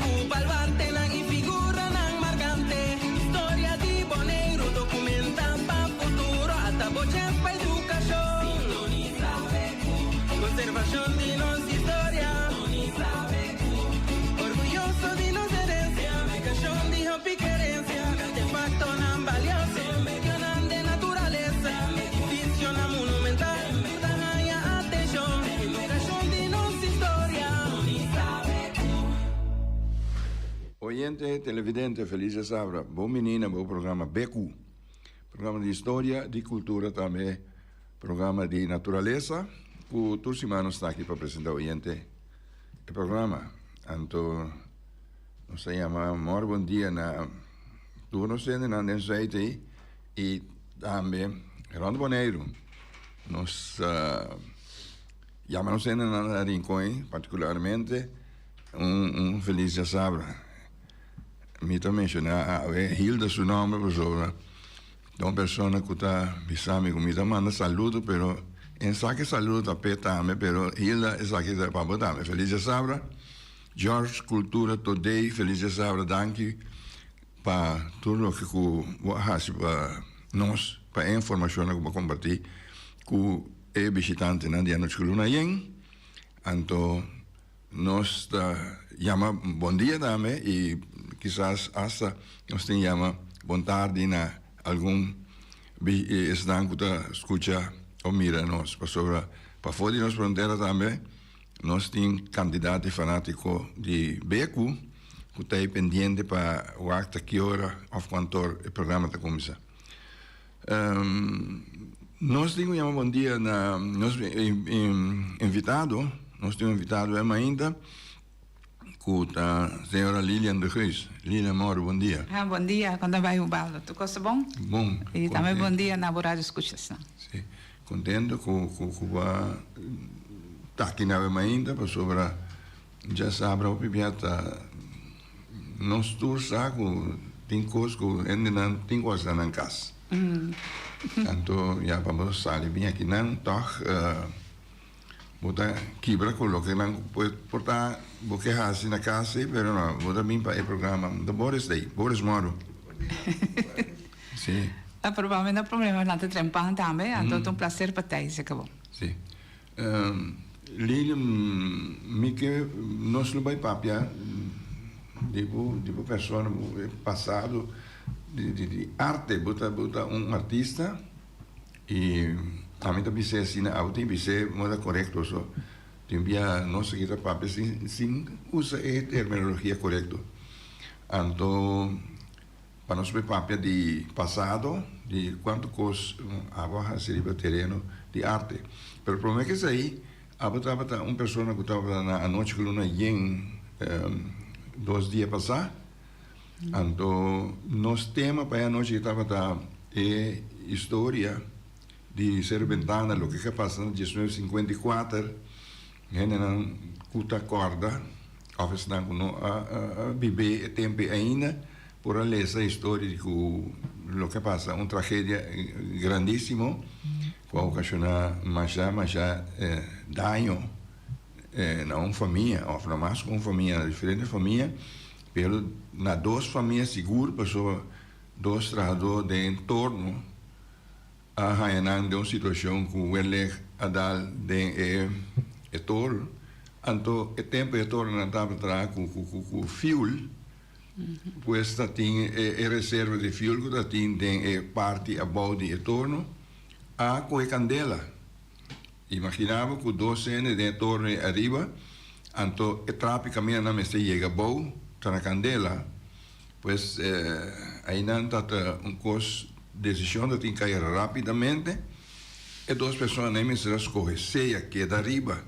ku baluartenan i figuranan markante. Historia di Boneiru dokumentá pa futuro, ata bo chèns pa edukashon. Sintonisá BQ, konservashon di nos historia. Sintonisá BQ, orguyoso di nos herensia. Publikashon di hopi kerensia, artefaktonan balioso, medionan den naturalesa, edifisionan monumental. Tur ta haña atenshon, edukashon di nos historia. Oyente, televidente, felis djasabra. Bon bini na bo programa BQ. Programa di historia, di cultura tambe programa di naturalesa cu tur siman nos ta aki pa presenta oyente e programa. Anto nos ta yama mor bon dia na tur nos hendenan den Zuid ey y tambe rond Boneiru. Nos ta yama nos hendenan na Rincon particularmente un felis djasabra. Mi ta menciona awe Hilda su nomber pasobra ta un persona cu ta bisa mi cu mi ta manda saludo pero esaki saludo ta p'e tambe pero Hilda esaki ta pa bo tambe. Felis djasabra George Cultura Today felis djasabra danki pa tur loke cu bo a haci pa nos pa e informacionnan cu bo a comparti cu e bishitantenan di anochi cu luna yen anto Nos ta yama bon dia tambe y kisas hasta nos tin yama bon tardi na algun esnan cu ta scucha o mira nos pasobra pafo di nos frontera tambe nos tin cantidad di fanatico di becu cu ta pendiente pa wak ta ki ora of cuantor e programa ta cuminsa. Nos tin ku yama bon dia na nos invitado, nos tin un invitado e mainta ku ta señora Lilian de Geus. Lilian Mauro, bon dia. Ha, bon dia, kon ta bai Ubaldo? Tur kos ta bon? Bon. I tambe bon dia na bo radio skuchasnan. Si, kontento ku ku bo a ta aki na awe mainta pasobra Djasabra hopi bia ta nos tur sa ku tin kos ku hendenan tin ku hasi na nan kas. Anto ya pa bo sali bin akinan tòg bo ta kibra ku loke nan por ta bo ke hasi na kas ei pero no bo ta bin pa e programa. Anto Boris ta ei, Boris Moro. Si. Ta probablemente no problema nan ta trempan tambe anto ta un placer pa ta ei se kabo. Si. Lili, mi ke nos lo bai papia di bo di bo persona, bo pasado di di arte. Bo ta bo ta un artista y ami ta bis'é asina, abo tin bis'é moda korekto so. Tin bia nos aki ta papia sin sin usa e terminologia korekto. Anto. Pa nos por papia di pasado, di cuanto cos abo a haci riba tereno di arte. Pero prome cu esey, abo tabata un persona cu tabata na Anochi cu Luna Yen dos dia pasa. Anto nos tema pa e anochi tabata e historia di Cerro Bentana, loke a pasa na diesnuebe sinkuenta i kuater. Hendenan cu ta corda of esnan cu no a bibe e tempo ei ainda por a lesa e historia di cu loke a pasa, un tragedia grandisimo cu a ocasiona masha masha daño na un famia of na mas cu un famia, na diferente famia, pero na dos famia sigur pasobra dos trahador den entorno A haña nan den un situashon ku welek a dal den e e toren. Anto e tempu e torennan tabata traha ku ku ku ku fuel, pues ta tin e e reserva di fuel ku ta tin den e parti abou di e torno a kohe kandela. Imagina bo ku dos hende den e torno ei ariba, anto e trapi kaminda nan mester yega abou ta na kandela. Pues einan ta ta un kos desishon ta tin kai rápidamente. E dos personanan ei mester a skohe sea keda riba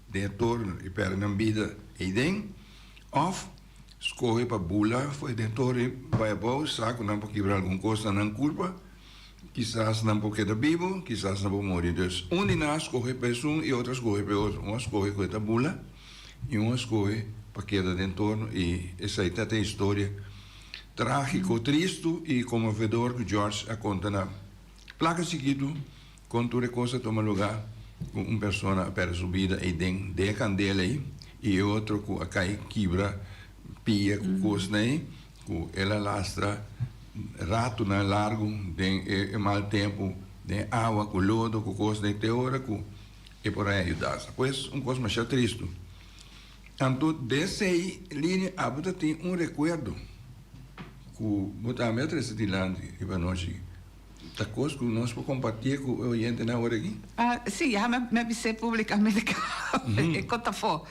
den e torno i pèrdè nan bida eiden òf skohe pa bula for den torno i bai abou sa ku nan por kibra algun kos na nan kurpa. Kisas nan por keda bibu, kisas nan por muri. Dus un di nan a skohe pa esun i otro a skohe pa e otro. Un a skohe ku e ta bula i un a skohe pa keda den torno i esei ta e historia trágiko, tristu i konmovedor ku George a konta na plaka chikitu kon tur e kos a tuma lugá ku un persona a pèrdè su bida ei den den e kandela ei i e otro ku a kai kibra. pia ku kosnan ei ku el a lastra ratunan largu den e mal tempu den awa ku lodo ku kosnan ei te ora ku e por a yudansa. Pues un kos masha tristu. Anto den esei linia abo ta tin un rekuerdo ku bo tambe a trese dilanti riba anochi. Ta kos ku nos por kompartié ku e oyentenan awor aki? Sí, ya mi a bis'é públikamente e kon ta afó.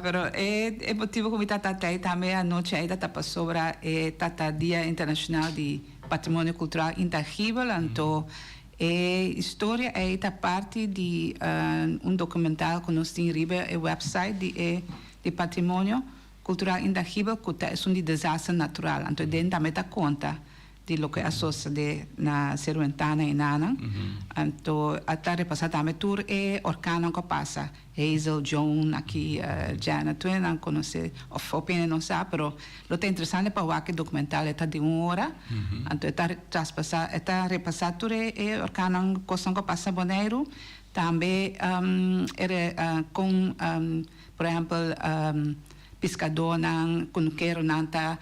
Pero e motibu ku mi ta ta ei tambe anochi ei ta ta pasobra e ta ta Dia Internashonal di Patrimonio Kultural Intangibel, anto e historia ei ta parti di un dokumental ku nos tin riba e wèpsait di e di Patrimonio Kultural Intangibel ku ta esun di desaster natural. Anto den tambe ta konta di loke a sosode na Seru Ventana i nanan. Anto a ta repasá tambe tur e orkannan ku a pasa, Hazel, Joan, aki Janet, tur nan konosé òf hopi hende no sa, pero lo ta interesante pa wak e dokumental, e ta di un ora, anto e ta traspasá, e ta repasá tur e orkannan, kosnan ku a pasa na Boneiru, tambe e kon por ehèmpel piskadónan, kunukeronan ta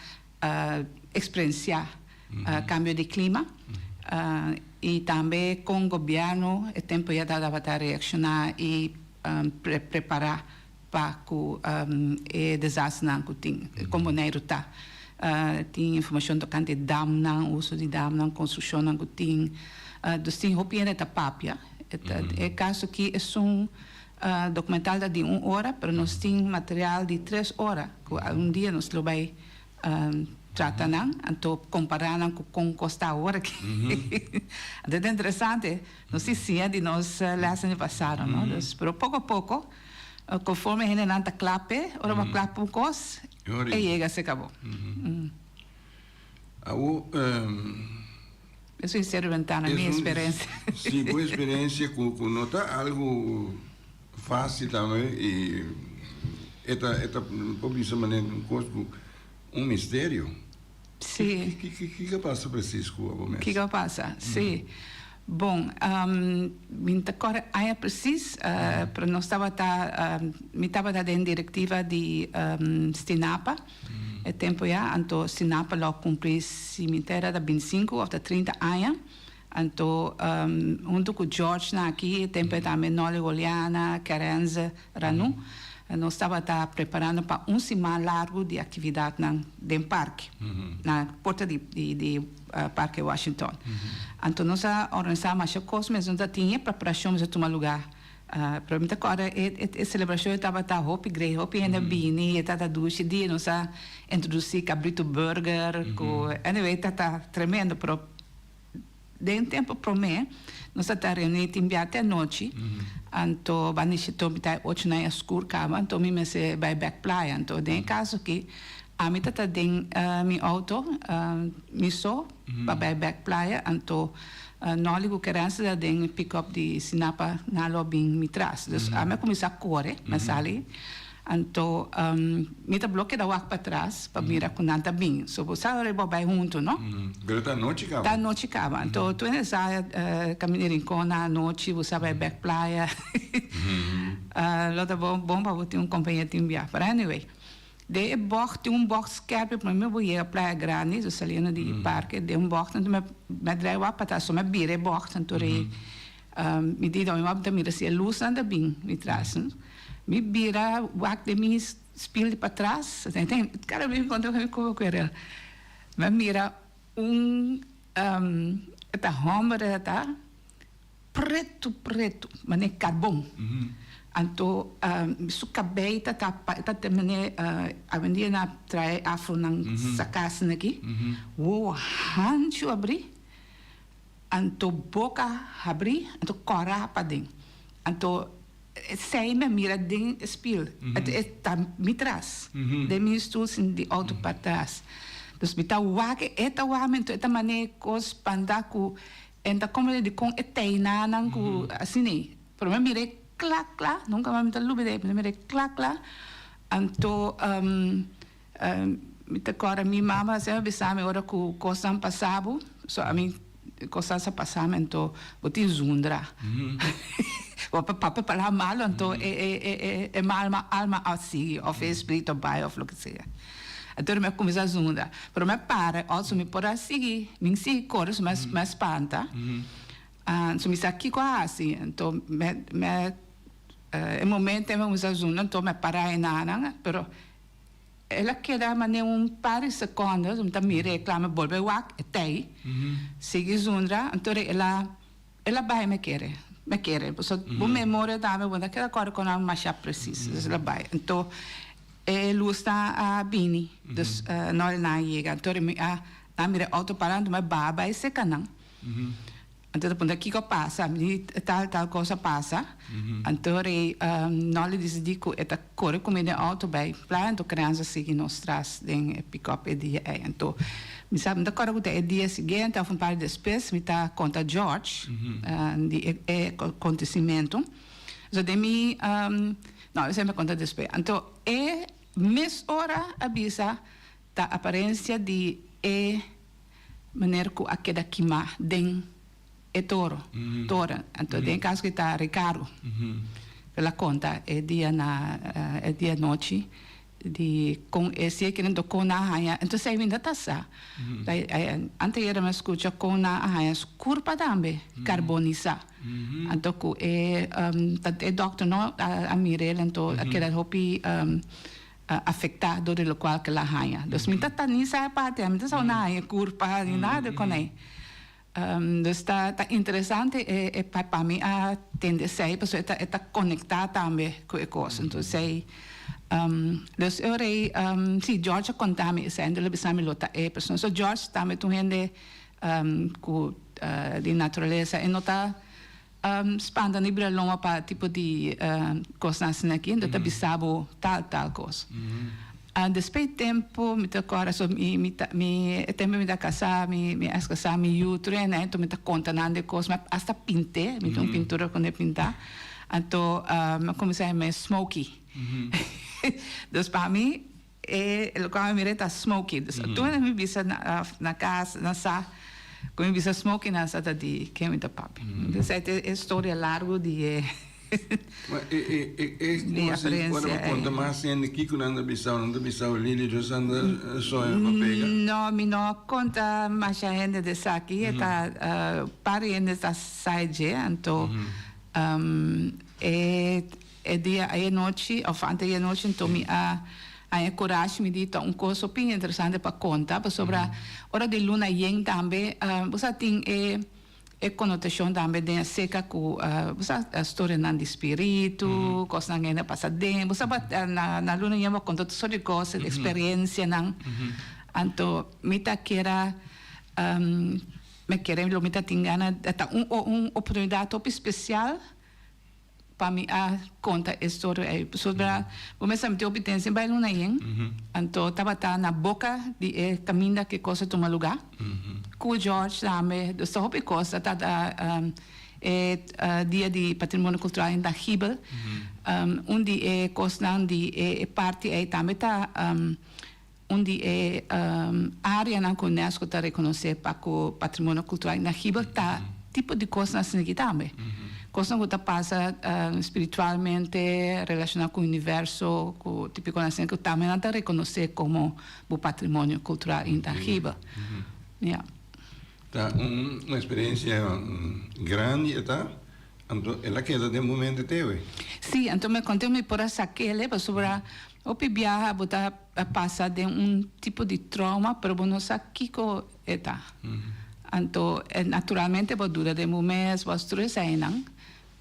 experiencia cambio di clima y tambe con gobierno e tempo ya tabata reacciona y prepara pa cu e desasternan cu tin, con Boneiru ta. Tin informacion tocante damnan, uso di damnan, construccionnan cu tin. Dus tin hopi hende ta papia. E caso aki esun documental ta di un ora, pero nos tin material di tres ora cu algun dia nos lo bay trata nan, anto compara nan cu con cos ta awor aki. Anto ta interesante, nos tin siña di nos lessen di pasado, no? Dus, pero poco a poco, conforme hendenan ta cla p'e, ora bo a cla p'un cos, e yega se cabo. Awo, Eso e ser ventana, mi experiencia. Si, bo experiencia cu no ta algo facil tambe y e ta e ta por bisa manera un cos cu un misterio. Si. Kico a pasa precies cu abo mes? Kico a pasa? Si. Bon, mi ta core aña precies, pero nos tabata, mi tabata den directiva di Stinapa. E tempo ya, anto Stinapa lo a cumpli, si mi ta era ta binticinco of ta 30 aña. Anto hunto cu George na aki, e tempo e tambe Nolly Oleana, Kerenze Ranu, nos tabata preparando pa un siman largo di actividadnan den parke, na porta di di Parke Washington. Anto nos a organisa masha cos mes, nos a tin e preparacion mes a tuma lugar. Pero mi ta corda e e celebracion tabata hopi grei, hopi hende a bini, e tabata dushi dia, nos a introduci cabrito burger cu anyway tabata tremendo, pero Den tempo prome nos a ta reuni tin bia te anochi, anto banda di shito mi ta e ocho nan e skur kaba, anto mi mester bai bek playa. Anto den e kaso aki ami ta ta den mi auto mi so pa bai bek playa, anto Nolly ku Kerensa ta den e pickup di Sinapa nan lo bin mi tras. Dus ami a kuminsá kore, mi a sali. Anto mi ta blo keda wak patras pa mira ku nan ta bin. So bo sa ora bo bai huntu, no? Pero ta anochi kaba. Ta anochi kaba. Anto tur hende sa kaminda di Rincon na anochi, bo sa bai bek playa. Lo ta bon bon pa bo tin un kompañia tin bia. Pero anyway, den e bògt tin un bògt skèrpi promé bo yega Playa Grandi, so saliendo di parke, den un bògt anto mi a drai wak patras, so mi a bira e bògt anto rei Mi di mi mama ta mira si e lusnan ta bin mi tras. Mi bira wak den mi spil di patras, kada bes mi konta mi komo ku erel. Mi a mira un e ta homber e ta pretu pretu manera karbon. Anto su kabei ta tapa e ta mane awendia nan a trae afronan saka asina aki, wowo hanchu abri. Anto boka habrí, anto kòrá paden. Anto esei mi a mira den e spiel. E ta mi tras, den mi stoel sin di outo patras. Dus mi ta wak, e ta wak mi, anto e ta manera kos spantá ku e no ta komprendé dikon e teinanan ku asin'ei. Pero mi a mir'é kla kla, nunka mas mi ta lubid'é, mi a mir'é kla kla. Anto Mi ta kòrda mi mama semper a bisa mi ora ku kosnan pasa bo, so ami kosnan sa pasa mi anto bo tin zundra. Bo pa papia palabra malo anto e e e e mal alma a sigui òf e spiritu a bai òf loke sea. Anto mi a kuminsá zundra. Pero mi a para also mi por a sigui, mi sigui kore so mi a spanta. So mi sa kiko a hasi. Anto mi mi a e momento ei mi a kuminsá zundra anto mi a para enanan pero el a keda manera un par di sekondo so mi ta mira e kla mi bolbe wak e tei sigui zundra anto el a El a bai, mi kere, mi kere, pasobra bo memoria tambe bo no ta keda kòrda kon nan masha presis, dus el a bai. Anto e lusnan a bini, dus no nan a yega, anto mi a nan mira e outo para, anto mi a baha bai seka nan. Anto ta puntra kiko a pasa, mi di tal tal kos a pasa, anto rei Nolly disidí ku e ta kore ku mi den outo bai playa, anto kriansa sigui nos tras den e pikòp e dia ei. Anto Mi sa, mi ta kòrda ku ta e dia siguiente òf un par di despues mi ta konta George di e e akontesimentu. So den mi, no, esei mi a konta despues. Anto e mes ora a bisa ta aparensia di e meneer ku a keda kimá den e toro, toren. Anto den e kaso aki ta Ricardo. El a konta e dia na e dia anochi. Di kon e si e kere kon nan a haña entonces ei winda ta sa anteayer mi a skucha kon nan a haña su kurpa tambe karbonisa anto ku e e dokter no a mira el anto a keda hopi afekta dor di lokual ku el a haña dus mi ta ta ni sa e parti mi ta sa nan a haña e kurpa ni nada kon ei. Dus ta ta interesante e e pa pa mi a tende esei pasobra e ta e ta konektá tambe ku e kos. Enton esei dus e ora ei si George a konta mi esei enton el a bisa mi lo ta e persona. So George tambe ta un hende ku di naturalesa e no ta spanta ni bira lomba pa tipo di kosnan asina aki, enton ta bisa bo tal tal kos. Despues di tempu mi ta kòrda so mi mi ta mi e tempu mi ta kasá mi mi ex kasá mi yu tur hende enton mi ta konta nan de kos mi a asta pint'é mi tin un pintura ku mi pinta anto mi a kuminsá yam'é Smokey dus pa mi e lokual mi mira ta Smokey dus tur hende mi bisa na na kas nan sa ku mi bisa Smokey nan sa ta di ken mi ta papia esei ta e storia largu di e. Ma e e e e Di como si ora apariencia bo ei. conta mas hende kico nan ta bisao, nan ta bisao Lily dus anda soña pa pega. No, mi no conta masha hende di esaki, e ta par di hende ta sa e dje, anto e e dia ei anochi of ante ei anochi anto mi a haña corashi mi di ta un cos hopi interesante pa conta pasobra ora di luna yen tambe bo sa tin e E konotashon tambe den a seka ku bo sa storianan di spiritu, kosnan hende a pasa den. Bo sa na na luna yen bo a konta tur sort di kos, eksperensianan. Anto mi ta kera mi kere lo mi ta tin gana ta un un oportunidat hopi spesial. Pa mi a konta e storia ei pasobra bo mester mete hopi ten sin bai luna yen anto tabata na boka di e kaminda ku e kos a tuma lugá ku George tambe dus ta hopi kos ta ta e dia di patrimonio kultural intangibel un di e kosnan di e parti ei tambe ta Un di e áreanan ku unesco ta rekonosé pa ku patrimonio kultural inagibel ta tipo di kosnan asina aki tambe. Kosnan ku ta pasa spiritualmente, relashoná ku universo, ku tipikonan asina ku tambe nan ta rekonosé komo bo patrimonio kultural intangibel. Ya. Ta un eksperensia grandi e ta. Anto el a keda den bo mente te awe? Sí, anto mi konta mi por a sak'el pasobra hopi biaha bo ta pasa den un tipo di trauma pero bo no sa kiko e ta. Anto naturalmente bo dura den bo mes, bo a stur eseinan,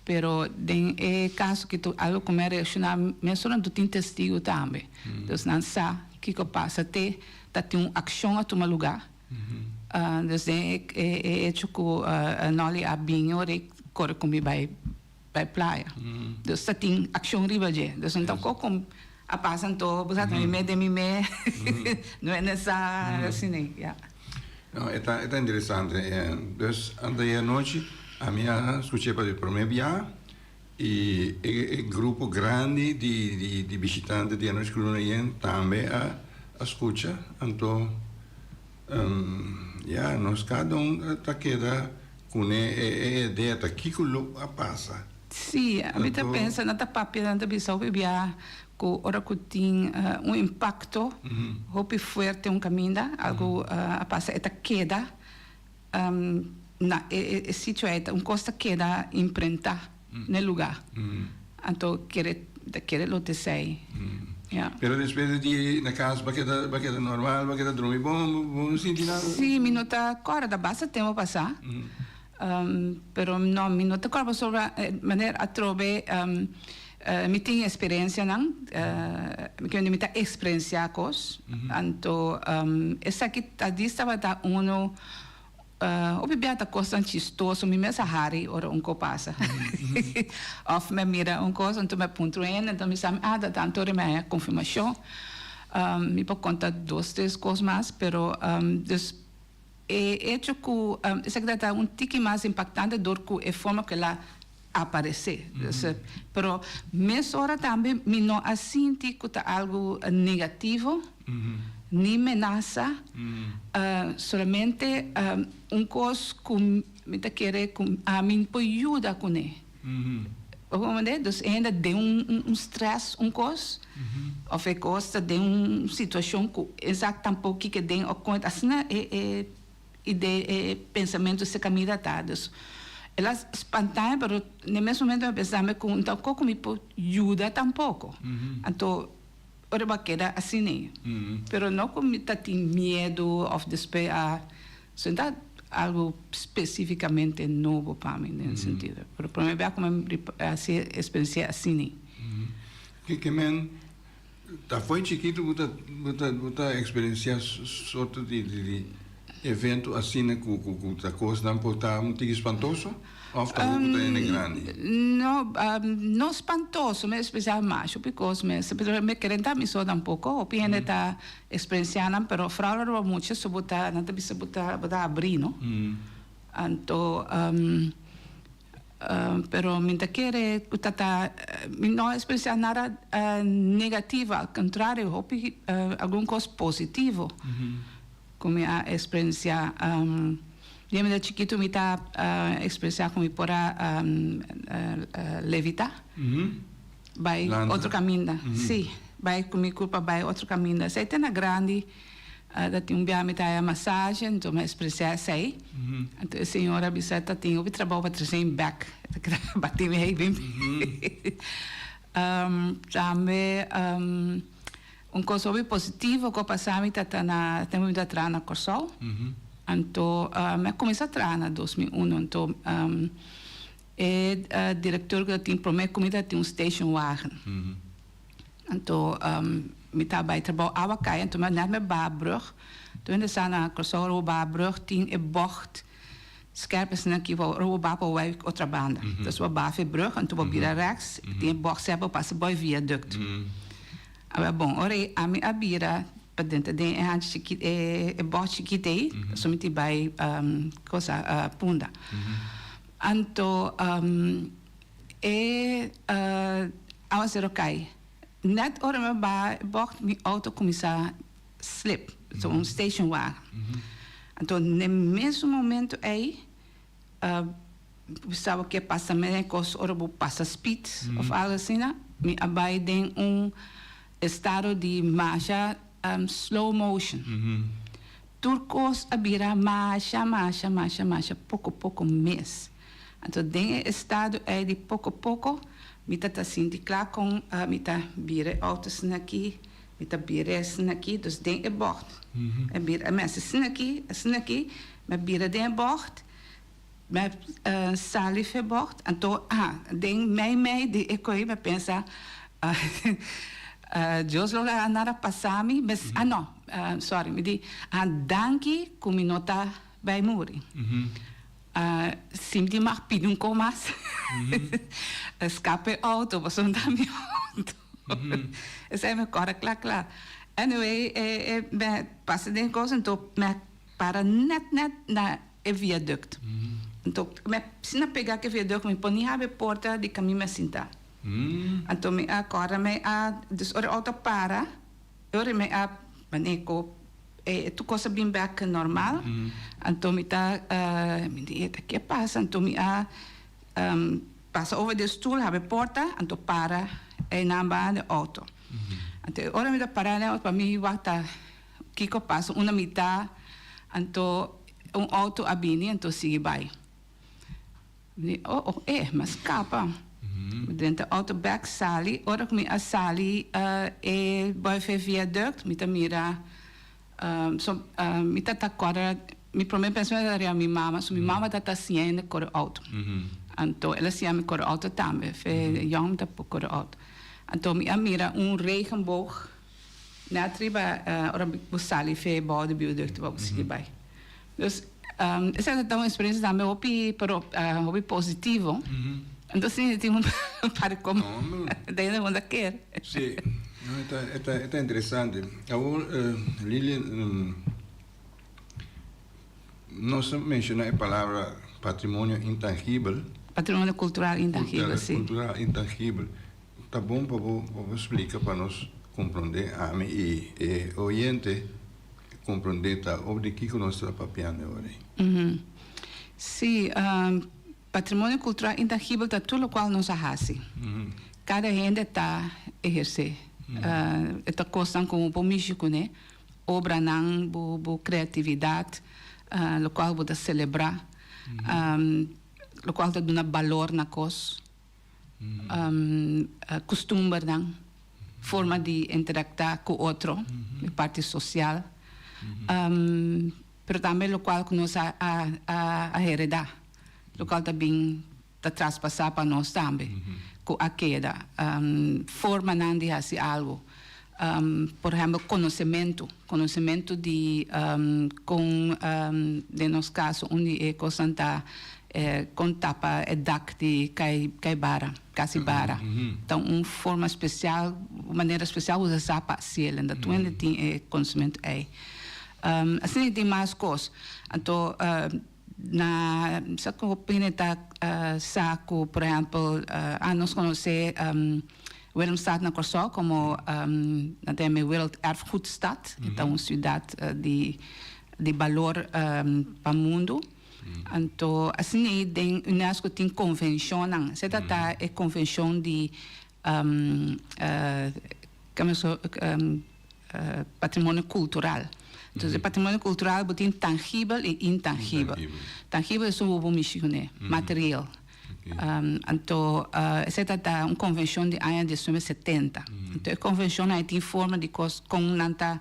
pero den e kaso ki ta algo ku mi a reakshoná mesora anto tin testigu tambe. Dus nan sa kiko pasa te ta tin un akshon a tuma lugá. Dus den e hecho ku Nolly a bini ora e kore ku mi bai bai playa. Dus ta tin akshon riba dje. Dus no ta koko a pasa anto bo sa ta mi me den mi me no e nesa asina ya. No e ta e ta interesante. Dus anto e anochi ami a skuch'é pa di promé bia i e grupo grandi di di bishitante di anochi ku luna yen tambe a a skucha anto ya nos kada un ta keda Kuné e idea ta kiko lo a pasa? Sí, ami ta pensa nan ta papia, nan ta bisa hopi bia ku ora ku tin un impakto hopi fuerte un kaminda, algu a pasa e ta keda na e sitio ei, un kos ta keda imprentá na e lugá. Anto kere ta kere lo ta esei, ya. Pero despues di di na kas bo a keda bo a keda normal, bo a keda drumi bon, bo no sinti nada? Sí, mi no ta kòrda, ta basta tempu pasá. Pero no, mi no ta kòrda pasobra manera atrobe mi tin eksperensianan, mi kende mi ta eksperensiá kos, anto esaki ta dis tabata uno hopi bia ta kosnan chistoso, mi mes a hari ora un kos pasa òf mi a mira un kos anto mi a puntra un hende anto mi sa ah ta tanto ora mi a haña konfirmashon, mi por konta dos tres kos mas pero dus. E echo ku esaki ta ta un tiki mas impaktante dor ku e forma ku el a aparesé. Pero mesora tambe mi no a sinti ku ta algu negativo ni menasa, solamente un kos ku mi ta kere ku ami por yuda kuné. Bo comprende? Dus e hende den un stress un kos of e kos ta den un situacion ku e sa tampoco kiko den o kon asina e e idea e pensamiento se camida ta. Dus el a spanta mi pero na e mes momento mi a pensa tambe ku tampoco mi por yuda tampoco. Anto ora bo a keda asina ei. Pero no ku mi ta tin miedo of despues a. So ta algo specificamente nobo pa mi den sentido. Pero prome bia cu mi haci experiencia asina. Ke ke men ta foi chikito bo ta bo ta bo ta experiencia sorto di di evento asina cu cu cu ta cosnan por ta un tiki spantoso of ta bo ta hende grandi? No, no spantoso, mi a experiencia masha hopi cos mes, pero mi kere ta mi so tampoco, hopi hende ta Experiencianan, pero frou riba mucha so bo ta, nan ta bisa bo ta, bo ta abri, no? Anto, pero mi ta kere cu ta ta, mi no a experiencia nada negativo, al contrario, hopi, algun cos positivo cu mi a experiencia. Dia mi ta chikito mi ta experiencia cu mi por a levita. Bai otro caminda. Si, bai cu mi culpa bai otro caminda. Esey te na grandi ta tin un bia mi ta haya massage, enton mi a expresa esey. Anto e señora a bisa ta tin hopi trabou pa trece mi bek. E ta keda bati mi hey bin. Tambe un cos hopi positivo cu a pasa mi ta ta na tempo mi ta traha na Corsou. Anto mi a cuminsa traha na 2001 anto. E director cu ta tin prome cu mi ta tin un station wagen. Anto mi ta bay trabao awa cay anto mi net mi baha brug. Tur hende sa na Corsou ora bo baha brug tin e bocht skerp asina aki ora bo baha pa bo bay otro banda. Entonces bo baha fe brug anto bo bira rechts tin e bocht sèp bo pasa boy viaduct. Awel bon ora ey ami a bira pa denter den e hanchi chikit e bocht chikit ey pasobra mi tin bay cosa Punda. Anto e awasero kai. Net ora mi a baha e bocht mi auto kuminsá slip, so un station wagen. Anto n'e mesun momento ei bo sa bo ke pasa mene kos ora bo pasa speed of algo asina, mi a bai den un estado di masha slow motion. Tur kos a bira masha, masha, masha, masha poko poko mes. Anto den e estado ei di poko poko, mi ta ta sinti kla kon mi ta bira e outo asina aki, mi ta bira e asina aki, dus den e bògt. Mi a bira, mi a hasi asina aki, asina aki, mi a bira den e bògt, mi a sali for e bògt, anto, aha, den mei mei di e koi mi a pensa, Dios lo laga nada pasa mi, ah no, sorry, mi di, ah, danki ku mi no ta bai muri. Si mi tin mag pidi un kos mas, skapa e outo, pasobra ta mi outo. Esei mi kòrda kla kla. Anyway, e mi a pasa den e kos, anto mi a para nèt nèt na e viaduct. Anto mi a asina pega ku e viaduct, mi por ni habri e porta di kaminda mi a sinta. Anto mi a kòrda mi a, dus ora e outo a para, ora mi a manera ku e tur kos a bin bèk normal, anto mi ta, mi di, ke pasa? Anto mi a. pasa over di e stul, habri porta, anto para einan banda di auto. Anto e ora mi ta para den auto pa mi wak ta kiko pasa, una mita, anto un auto a bini anto sigui bai. Mi di, oh, oh, eh, mi a scapa. Mi drenta auto bek, sali. Ora cu mi a sali e boven e viaduct, mi ta mira, so, mi ta ta corda, mi prome pensamiento ta riba mi mama, so mi mama ta ta siña hende core auto. Anto el a siña mi core auto tambe, fe yong mi ta por core auto. Anto mi a mira un regenboog net riba, ora bo sali fe bou di viaduct pa bo sigui bai. Dus esei ta un experiencia tambe hopi pero hopi positivo. Entonces si tin un par di como den e hunda kier. Si, no e ta e ta e ta interesante. Awor Lilian nos a menciona e palabra patrimonio intangibel. Patrimonio cultural intangibel, si. Cultural intangibel. Ta bon pa bo pa bo splica pa nos comprende ami y e oyente. Comprende ta over di kico nos ta papiando e ora ei. Sí, patrimonio cultural intangibel ta tur locual nos a haci. Cada hende ta eherce. E ta cosnan cu bo por mishi cune, obranan, bo creatividad, locual bo ta celebra, locual ta duna balor na cos. Custumbernan, forma di interacta cu otro, e parti social, pero tambe locual cu nos a a hereda, locual ta bin ta traspasa pa nos tambe, cu a keda, formanan di haci algo, por ehempel conocemento, conocemento di con den nos caso un di e cosnan ta Con tapa e dak di cai cai bara, casi bara. Ta un forma special, un manera special usa sa pa haciel, en dat tur hende tin e conocimento ey. Asina y tin mas cos. Anto na sa cu hopi hende ta sa cu por ehempel a nos conoce Willemstad na Corsou como nan ta yama e Werelderfgoedstad, e ta un ciudad di di balor pa mundo. Anto asina ei den UNESCO tin konvenshonnan. Esei ta ta e konvenshon di patrimonio kultural. Entonces e patrimonio kultural bo tin tangibel i intangibel. Tangibel esun bo por mishi kuné, materieel. Anto esei ta ta un konvenshon di aña diesnuebe setenta. Anto e konvenshon ei tin forma di kos kon nan ta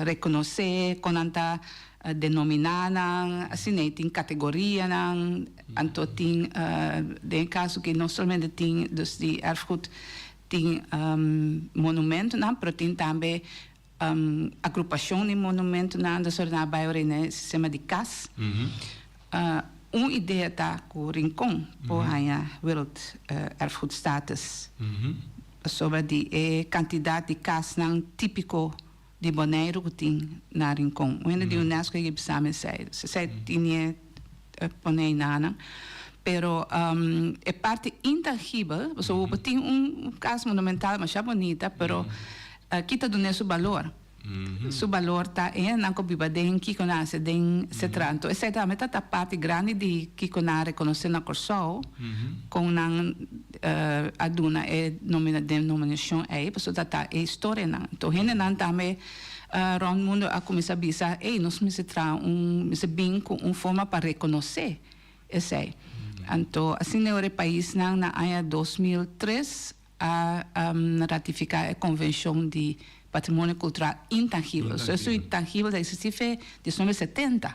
Rekonosé kon nan ta denominá nan, asina ei tin kategorianan, anto tin den e kaso ki no solamente tin dus di erfgoed tin monumentonan pero tin tambe agrupashon di monumentonan, dus ora nan a bai ora na e sistema di kas. Un idea ta ku Rincon por haña wereld erfgoedstatus pasobra di e kantidat di kasnan típiko di Boneiru ku tin na Rincon. Un hende di UNESCO a bisa mi esei. Esei tin e pone einanan. Pero e parti intangibel, pasobra bo por tin un kas monumental masha bonita, pero kita dun'é su balor. Su balor ta e hendenan ku biba den kiko nan hasi den setra. Anto esei tambe ta ta parti grandi di kiko nan a rekonosé na Kòrsou kon nan a duna e denominashon ei pasobra ta ta e historianan. Anto hendenan tambe rònt mundu a kuminsá bisa ey nos mester traha un mester bin ku un forma pa rekonosé esei. Anto asina e ora e paisnan na aña 2003 a ratifiká e Konvenshon di Patrimonio Kultural Intangibel. So esun intangibel ta eksistí fe 1970.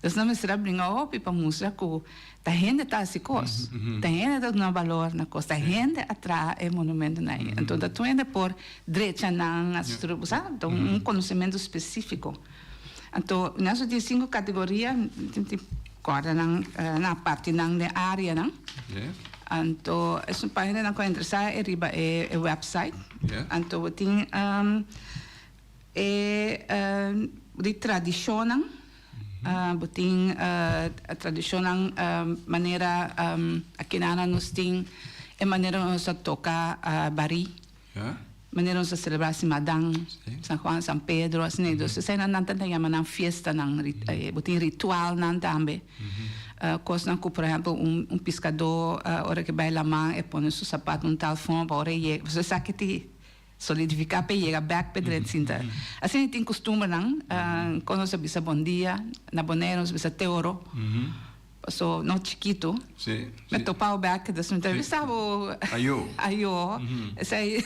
Dus nan mester a bringa hopi pa mustra ku ta hende ta hasi kos, ta hende ta duna balor na kos, ta hende a traha e monumentonan ei. Anto ta tur hende por drecha nan, bo sa, ta un konosementu spesífiko. Anto nos tin sinku kategoria, tin kòrda nan na partinan den áreanan. Anto esun páginanan ku a interesá e riba e wèpsait. Anto bo tin e di tradishonnan, bo tin tradishonnan manera akinana nos tin e manera nos ta toka barí. Manera nos ta selebrá Simadan, San Juan, San Pedro, asina. Entonces eseinan nan ta yama nan fiestanan, bo tin ritualnan tambe. Kosnan ku por ehèmpel un un piskadó ora ke bai laman e pone su sapat un tal forma pa ora e yega pasobra esaki ti solidifiká pa e yega bèk pa e drenta sinta. Asina tin kustumbernan kon nos a bisa bon dia na Boneiru nos a bisa te oro paso nos chikitu mi a topa bo bèk dus mi ta bisa bo ayo esei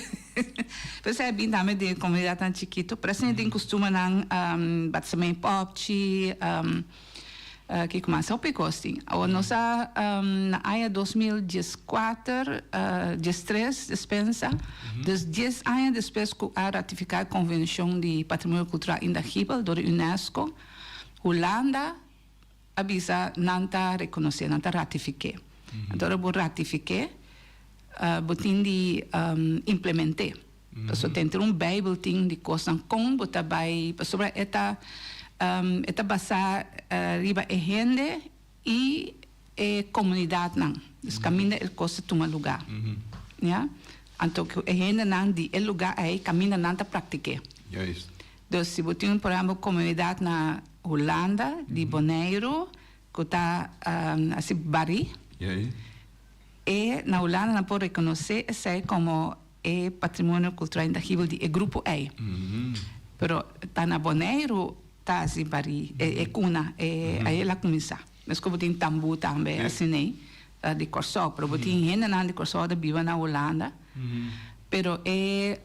esei a bin tambe di e komunidatnan chikitu pero asina tin kustumbernan batisamentu pòpchi. Kiko mas hopi kos tin. Awor nos a na aña 2014, 13 despensa, dus dies aña despues ku a ratifiká e Konvenshon di Patrimonio Kultural Intangibel dor di UNESCO, Hulanda a bisa nan ta rekonosé, nan ta ratifik'é. Anto ora bo ratifik'é, bo tin di implement'é. Pasobra denter un Bijbel tin di kosnan kon bo ta bai, pasobra e ta e ta basá riba e hende i e komunidatnan, dus kaminda e kos ta tuma lugá, ya. Anto ku e hendenan di e lugá ei kaminda nan ta praktik'é. Dus si bo tin por ehèmpel komunidat na Hulanda di Boneiru ku ta hasi barí, e na Hulanda nan por rekonosé esei komo e patrimonio kultural intangibel di e grupo ei. Pero ta na Boneiru ta hasi barí e kuna, e ei el a kuminsá. Meskos bo tin tambú tambe asin'ei ta di Kòrsou, pero bo tin hendenan di Kòrsou ta biba na Hulanda, pero e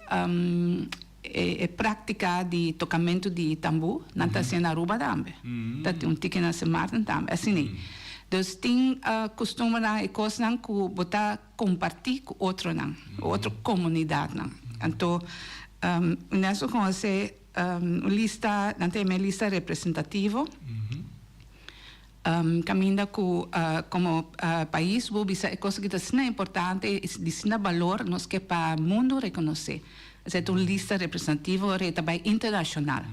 e práktika di tokamentu di tambú nan ta hasié na Aruba tambe. Ta tin un tiki na Sint Maarten tambe, asin'ei. Dus tin kustumbernan i kosnan ku bo ta kompartí ku otronan, otro komunidatnan. Anto UNESCO konosé un lista, nan ta yama e lista representativo, kaminda ku komo pais bo bisa e kos aki ta asina importante i di asina balor, nos ke pa mundu rekonosé. Esei ta un lista representativo ora e ta bai internashonal.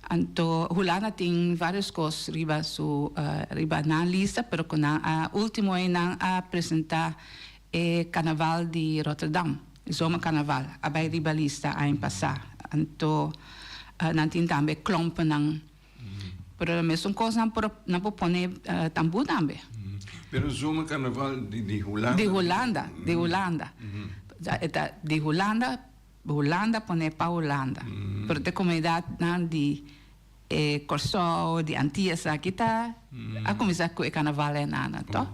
Anto Hulanda tin varios kos riba su riba nan lista pero ku nan a ultimo ei nan a presenta e karnaval di Rotterdam, e zomerkarnaval a bai riba lista aña pasá. Anto nan tin tambe klompennan pero e mesun kos nan por nan por pone tambú tambe. Pero zomerkarnaval di Hulanda? Di Hulanda, di Hulanda. E ta di Hulanda. Hulanda pone pa Hulanda, pero te comunidadnan di e Corsou, di Antillas aki ta a cuminsa cu e carnaval enanan to.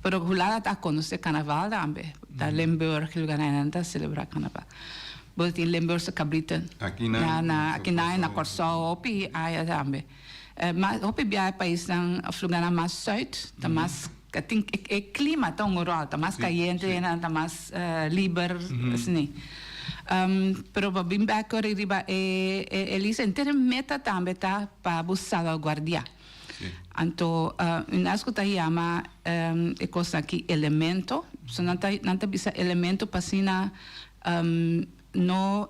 Pero Hulanda ta conoce carnaval tambe, ta Limburg lugarnan enan ta celebra carnaval. Bo tin Limburgse cabrito na akinan na Corsou hopi aya tambe. Mas hopi bia e paisnan of lugarnan mas zuid ta mas tin e clima ta un rol ta mas cayente nan ta mas liber asina. Pero pa bin bek ora riba e e lista henter e meta tambe ta pa bo salvaguardia. Anto UNESCO ta yama e cosnan aki elemento so nan ta nan ta bisa elemento pa asina no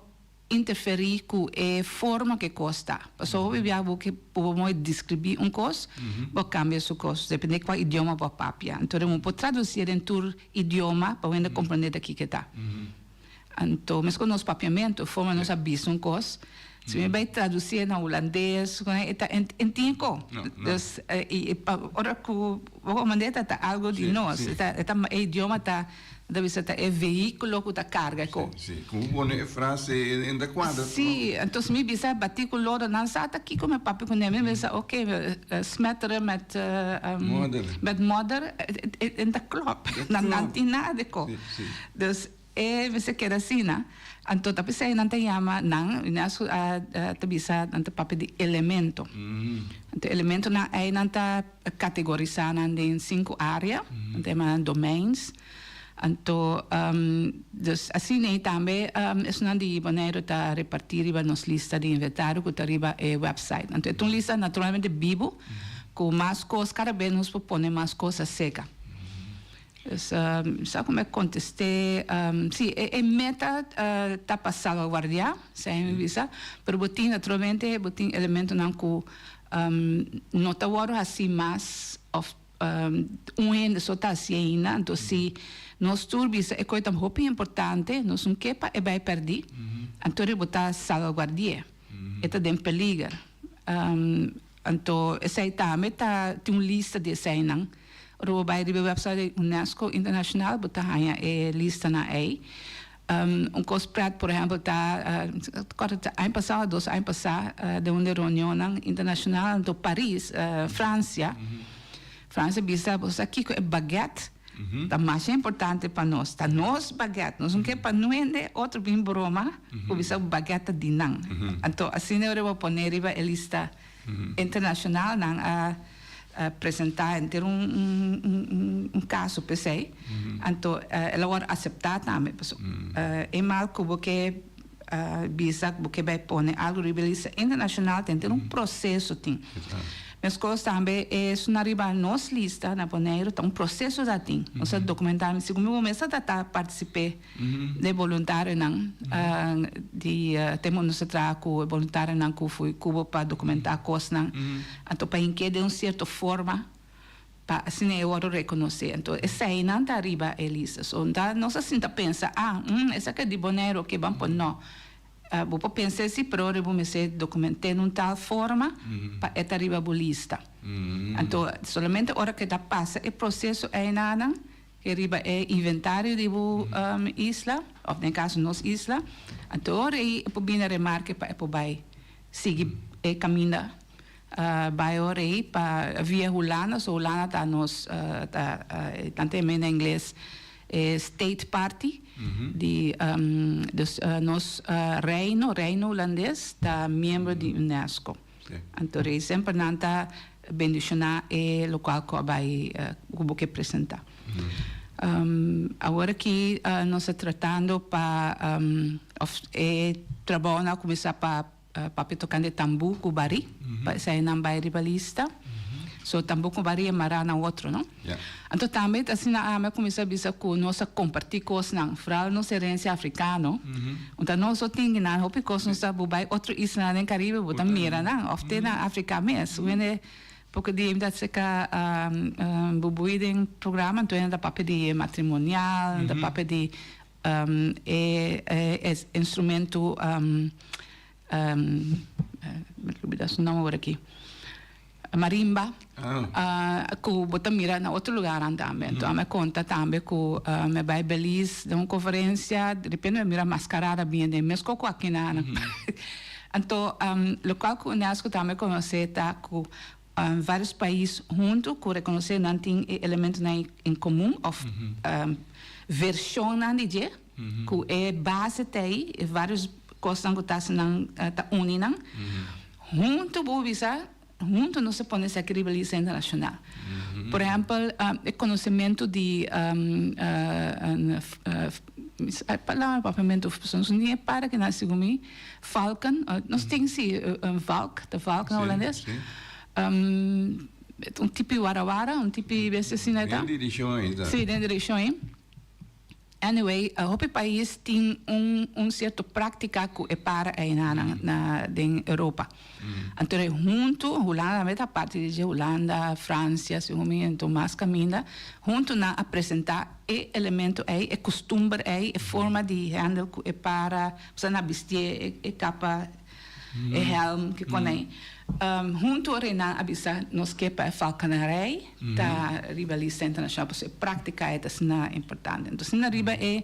interferí ku e forma ku e kos ta. Pasobra hopi biaha bo ke bo moe deskribí un kos, bo kambia su kos, depende kua idioma bo a papia. Anto bo por tradusié den tur idioma pa hende komprendé ta kiko e ta. Anto meskos nos papiamentu, forma nos a bisa un kos, si mi bai tradusié na hulandes, e ta e tin e ko. Dus i pa ora ku bo komprendé ta ta algu di nos, e ta e idioma ta. Ta bisa ta e vehículo cu ta carga e co. Sí, sí. Cu bo pone e frase en ta cuadra. Sí, entonces mi bisa bati cu lodo, nan sa ta kico mi papia cu ne. Mi bisa ok, smetteren met Modder. Met modder, en ta klop. Nan nan tin nada de co. Sí, sí. Dus e mester keda asina. Anto ta p'esei nan ta yama nan, UNESCO a ta bisa nan ta papia di elemento. Anto elementonan ei nan ta. Categorisá nan den sinku área, nan ta yama nan domeins. Anto, dus asina ei tambe esunnan di Boneiru ta repartí riba nos lista di inventario ku ta riba e website. Anto e ta un lista naturalmente bibu ku mas kos, kada bes nos por pone mas kos aserka. Dus mi sa ku mi a kontest'é. Sí, e meta ta pa salvaguardiá, esei mi bisa, pero bo tin naturalmente bo tin elementonan ku No ta wòrdu hasí mas òf un hende so ta hasi ainda. Anto si nos tur bisa e kos ta hopi importante, nos no ke pa e bai pèrdí, anto bo ta salvaguardi'é. E ta den peliger. Anto esei tambe ta tin un lista di eseinan. Ora bo bai riba e website di UNESCO internashonal bo ta haña e listanan ei. Un kos pret por ehèmpel ta, kòrda ta aña pasá o dos aña pasá den un di e reunionnan internashonal anto Paris, Fransia, Fransia bisa bo sa kiko e baguette ta masha importante pa nos, ta nos baguette, nos no ke pa nuende otro bin broma ku bisa ku baguette ta di nan. Anto asina ora bo pone riba e lista internashonal nan a presentá henter un un kaso p'esei, anto el a wòrdu aseptá tambe. Pasobra e mal ku bo ke bisa ku bo ke bai pone algu riba e lista internashonal ta henter un proseso tin. Meskos tambe esun ariba nos lista na Boneiru ta un proseso ta tin. Nos a dokumentá, segun mi bo mes a ta partisip'é. De boluntarionan di tempo nos a traha ku e boluntarionan ku fui Cuba pa dokumentá kosnan anto pa hink'é den un sierto forma pa asina e wòrdu rekonosé. Anto eseinan ta riba e lista. So nos a sinta pensa, ah, esaki di Boneiru, oke, ban pon. No. Bo por pensa esei, pero ora bo mester dokument'é den un tal forma pa e ta riba bo lista. Anto solamente ora ku e ta pasa e proseso einanan Ke riba e inventario di bo isla, of den caso nos isla, anto ora ei e por bini remarke pa e por bai sigui e caminda bai ora ei pa via Hulanda, so Hulanda ta nos ta nan ta yama na ingles e state party di dus nos reino, reino hulandes ta miembro di UNESCO. Anto rei semper nan ta bendiciona e locual cu a bay cu bo ke presenta. Awor aki nos ta tratando pa of e trabounan a cuminsa pa papia tocante tambu cu bari pa esai nan bay riba lista. So tambu cu bari e mara na otro no. Anto tambe ta asina ami a cuminsa bisa cu nos a comparti cosnan, vooral nos herencia africano. Unda nos lo tin nan hopi cos nos ta bo bay otro islanan den Caribe bo ta mira nan of te na Africa mes. Wende poco dia mi ta acerca Bubui den programa anto nan ta papia di matrimonial, nan ta papia di e instrumento mi a lubida su nomber aki. Marimba, ku bo ta mira na otro lugarnan tambe. Anto ami a konta tambe ku mi a bai Belize den un konferensia, di repente mi a mira maskarada bien den mes koko aki na nan. Anto lokual ku UNESCO tambe konosé ta ku vários pais huntu ku rekonosé nan tin e elementonan en komun òf vershonnan di dje ku e base ta ei, e vários kosnan ku ta hasi nan ta uni nan. Huntu bo bisa, huntu nos ta pone esaki riba lista internashonal. Por ehèmpel, e konosementu di e palabra papiamentu nos no tin e para kinan segun mi, falken, nos tin si un valk, ta valk na hulandes, un tipi warawara, un tipi bestia asina e ta. Den direkshon ei ta. Si, den direkshon ei. Anyway, hopi pais tin un un cierto practica cu e para eynan na na den Europa. Anto e hunto, Hulanda tambe ta parti di dje, Hulanda, Francia, segun mi, anto mas caminda, hunto nan a presenta e elemento ey, e custumber ey, e forma di handle cu e para, osea nan a bistié e e capa, e helm, kiko nan ey. Hunto ora nan a bisa nos ke pa e falconerij ta riba lista internacional pasobra e practica e ta asina importante. Entonces asina riba e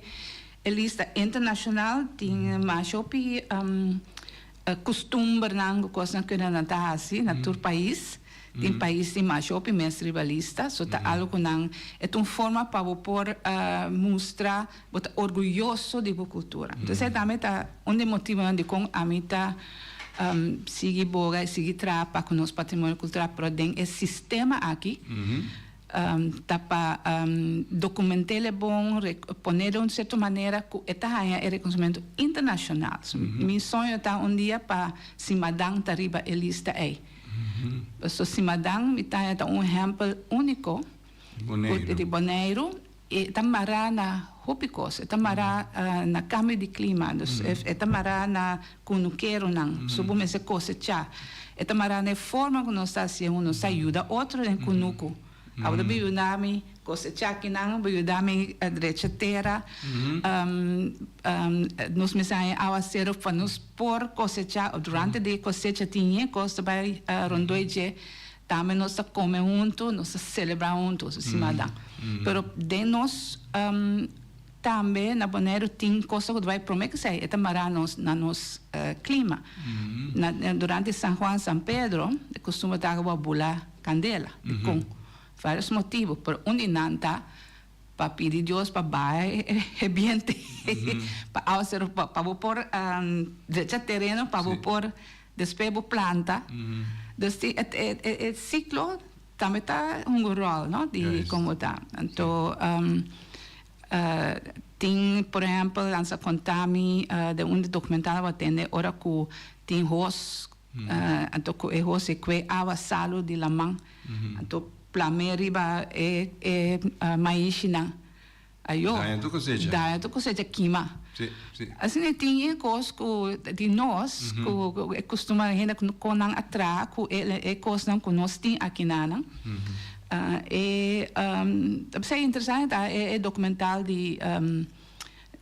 lista internacional tin mas hopi costumbernan cu cosnan cu nan ta haci na tur pais. Tin pais tin mas hopi mes riba lista so ta algo cu nan e ta un forma pa bo por mustra bo ta orguyoso di bo cultura. Entonces tambe ta un di e motibonan dicon ami ta Sigui boga i sigui traha pa ku nos patrimonio kultural, pero den e sistema aki ta pa dokument'el e bon, pon'é den un sierto manera ku e ta haña e rekonosementu internashonal. Mi soño ta un dia pa Simadan ta riba e lista ei. Pasobra Simadan mi ta haña ta un ehèmpel úniko di Boneiru. E ta mará na hopi kos. E ta mará na kambio di klima. Dus e ta mará na kunukeronan. So bo mester kosechá. E ta mará na e forma ku nos ta hasié, nos ta yuda otro den kunuku. Abo ta bin yuda mi kosechá akinan, bo yuda mi drecha tera. Nos mester haña awaseru pa nos por kosechá. Durante di e kosecha tin yen kos ta bai rondó e dje. Tambe nos ta kome huntu, nos ta selebrá huntu, simadan. Pero den nos Tambe na Boneiru tin cosa cu ta bay prome cu esey, e ta mara nos na nos clima. Na durante San Juan, San Pedro, e costumber ta cu bo a bula candela. Dicon? Varios motibo, pero un di nan ta pa pidi Dios pa baha e biente, pa awacero, pa bo por drecha tereno, pa bo por despues bo planta. Dus tin e ciclo Tambe ta hunga un ròl, no, di kon bo ta. Anto tin, por ehèmpel, nan sa konta mi den un di dokumental bo a tende ora ku tin hos, anto ku e hos e kue awa salu di laman, anto plam'é riba e e maishinan. Ayo. Daña tur kosecha. Daña tur kosecha kima. Sí, sí. Asina tin e kos ku di nos, ku e kustumber hende kon nan a traha ku e kosnan ku nos tin akinanan. E ta bisai interesante ta e dokumental di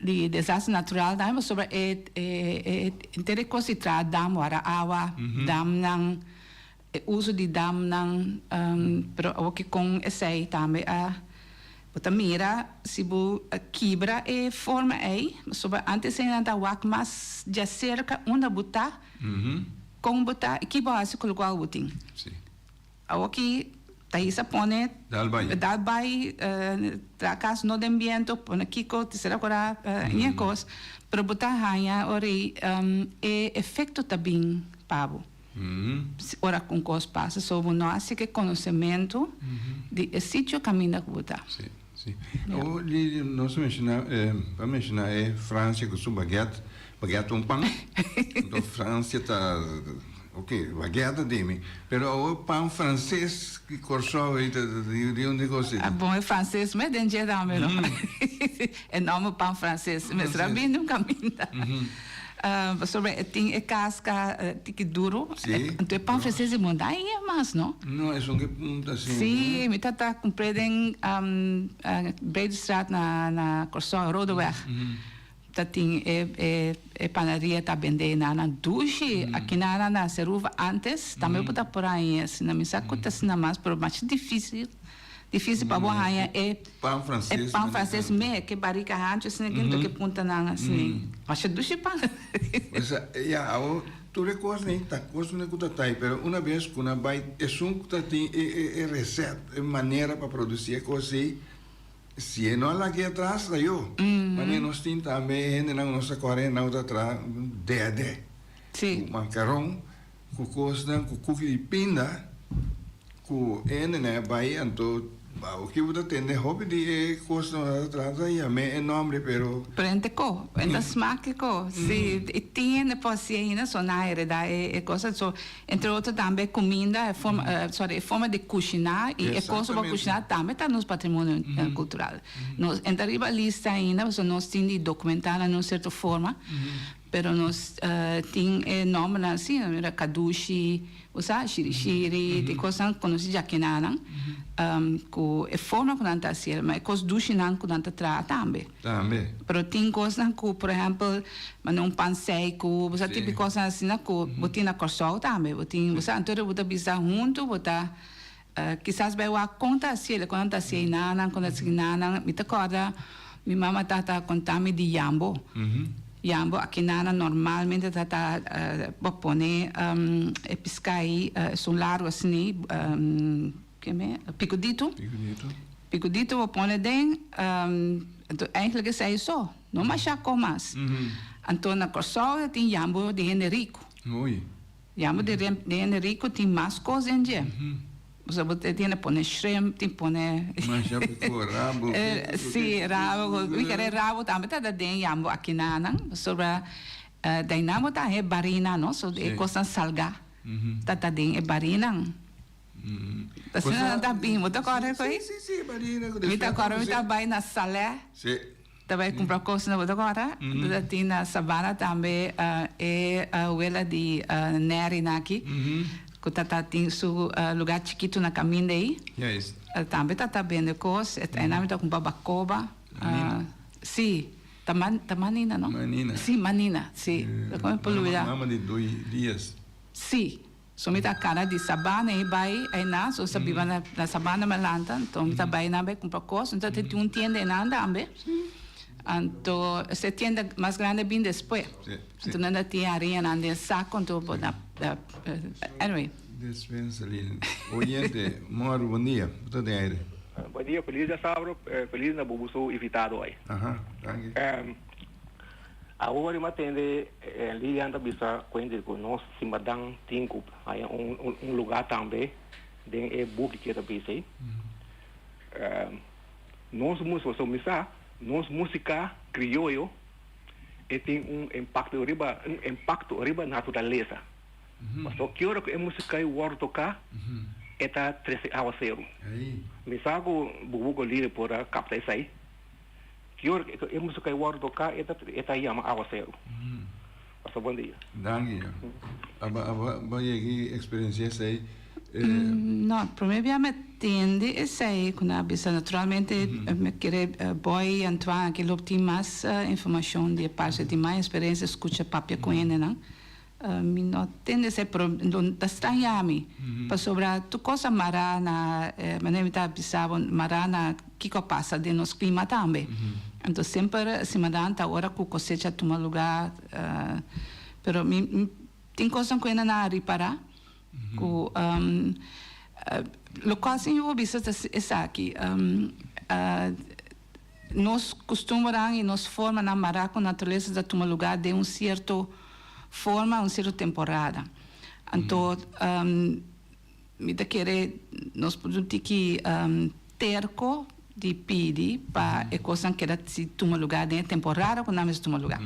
di desastre natural tambe pasobra e henter e kos di traha dam wara awa, damnan, E uso di damnan, pero awoki kon esei tambe a bo ta mira si bo kibra e forma ei, pasobra antes ei nan ta wak mas djaserka unda bo ta, kon bo ta i ki bo hasi ku lokual bo tin. Awoki ta hisa pone Dal bai. Dal bai, traha kas no den biento, pone kiko, te sera kora, ñe kos, pero bo ta haña ora ei e efekto ta bin pa bo. Ora ku un kos pasa, so bo no hasi ku e konosementu di e sitio kaminda ku bo ta. Sí, sí. Awor Lili, nos a menshoná, bo a menshoná e Francia ku su baguette, baguette ta un pan, anto Francia ta, ok, baguette ta di mi, pero awor pan franses di Kòrsou ei ta di unda e kos ei? Bon, e franses mes den dje tambe no. E nòmber pan franses mester a bini un kaminda. Pasobra e tin e casca tiki duro. Sí. Anto e pan francés di bo no hay mas, no? No, esun ke punta así. Sí, mi tata cumpr'é den Breedestraat na na Kòrsou, Rodeweg. Ta tin e e e panaderia ta bende nana dushi. Aki nana na Seruva antes tambe bo ta por haña asina. Mi sa cu ta asina mas, pero masha dificil. Difícil pa bo haña e Pan frances e pan frances me, ke barika hancho asina ke ke puntanan asina. Masha dushi pan. Pues ya awo tur e kosnan ta kosnan ku ta tai pero una bes ku nan bai esun ku ta tin e e e recet e manera pa produci e kos ei si e no a laga e atras ta yo. Manera nos tin tambe e hendenan ku nos ta kore nan ku ta traha dede ku mankaron Ku kosnan ku kuki di pinda ku hende a bai anto awor ki bo ta tende hopi di e kosnan bo ta trata yam'é e nombre pero. Pero hende ko, hende ta smak ko, si i tin hende por hasi ainda so nan a hereda e kos so entre otro tambe e kuminda e forma sorry e forma di kushiná i e kos ku bo kushiná tambe ta nos patrimonio kultural nos e ta riba lista ainda pasobra nos tin di dokumentá nan den un sierto forma. Pero nos tin e nombernan asi, mira kadushi, bo sa, shirishiri, di kosnan konosí djakenanan, ku e forma ku nan ta hasiel, ma e kos dushinan ku nan ta traha tambe. Tambe. Pero tin kosnan ku, por ehèmpel, manera un pan seiku, bo sa, tipo di kosnan asina ku bo tin na Kòrsou tambe, bo tin, bo sa, anto bo ta bisa huntu bo ta kisas bai wak kon ta hasiel, kon nan ta hasi einanan, kon ta hasi einanan. Mi ta kòrda mi mama tata konta mi di yambo. Yambo aki nana normalmente ta ta bo pone e pisca ei esun largo asini keme picudito. Picudito bo pone den anto eigenlijk esei so no masha ko mas. Anto na Kòrsou ta tin yambo di hende riku. Yambo di hende riku tin mas kos den dje. Bo bo tin a pone shrimp, tin pone. Masha piko rabo. Si, rabo. Mi kere rabo tambe ta den yambo akinanan. Pasobra dainan bo ta haña e barina no, so e kosnan salga ta ta den e barinan. Asina nan ta bin, bo ta kòrda ku ei? Si, si, e barina. Mi ta kòrda mi ta bai na Salè. Si. Ta bai kumpra kosnan, bo ta kòrda? Ta tin na Sabana tambe e wela di Nery naki, ku ta ta tin su lugá chikitu na kaminda ei. Juist. Tambe ta ta bende kos, einan mi ta kumpra bakoba. Si, ta ta Manina no? Manina. Si, Manina, si. Kon mi por lubida. Mama di Dui Diaz. Si. So mi ta kana di Sabana ei bai einan, so sa biba na Sabana mi a lanta, anto mi ta bai einan bai kumpra kos, anto tin un tienda einan tambe. Anto esei tienda mas grandi a bin despues. Anto nan ta tin hariñanan den sako, anto bo na anyway. Despensa Lilian. Oyente, Mauro, bon dia. Bo ta den aire. Bon dia, feliz djasabro, feliz na bo buso invitado ai. Aha, danki. Awor mi a tende Lilian ta bisa kuente ku nos simadan tin ku haña un lugá tambe den e buki ku e ta bisa ei. Nos músika, so mi sa nos músika krioyo e tin un impakto riba un impakto riba naturalesa. Pasobra ki ora ku e músika ei wòrdu toká e ta trese awaseru. Mi sa ku Bubuko Lili por a kapta esei. Ki ora ku e músika ei wòrdu toká e ta e ta yama awaseru. Pasa bon dia. Danki. Aba aba bo yega eksperensia esei? No, promé bia mi a tende esei ku nan a bisa. Naturalmente mi kere Boy Antoine aki lo tin mas informashon di e parti, tin mas eksperensia skucha papia ku hendenan. Mi no tende esei pero lo ta straña mi pasobra tur kos a mará na manera mi ta bisa bo mará na kiko a pasa den nos klima tambe. Anto semper simadan ta ora ku kosecha tuma lugá pero mi tin kosnan ku hende nan a ripará ku lokual si mi por bisa ta esaki Nos kustumbernan i nos formanan mará ku naturalesa ta tuma lugá den un sierto forma, un sierto temporada. Anto, mi ta kere nos por un tiki terko di pidi pa e kosnan keda si tuma lugá den e temporada ku nan mester tuma lugá.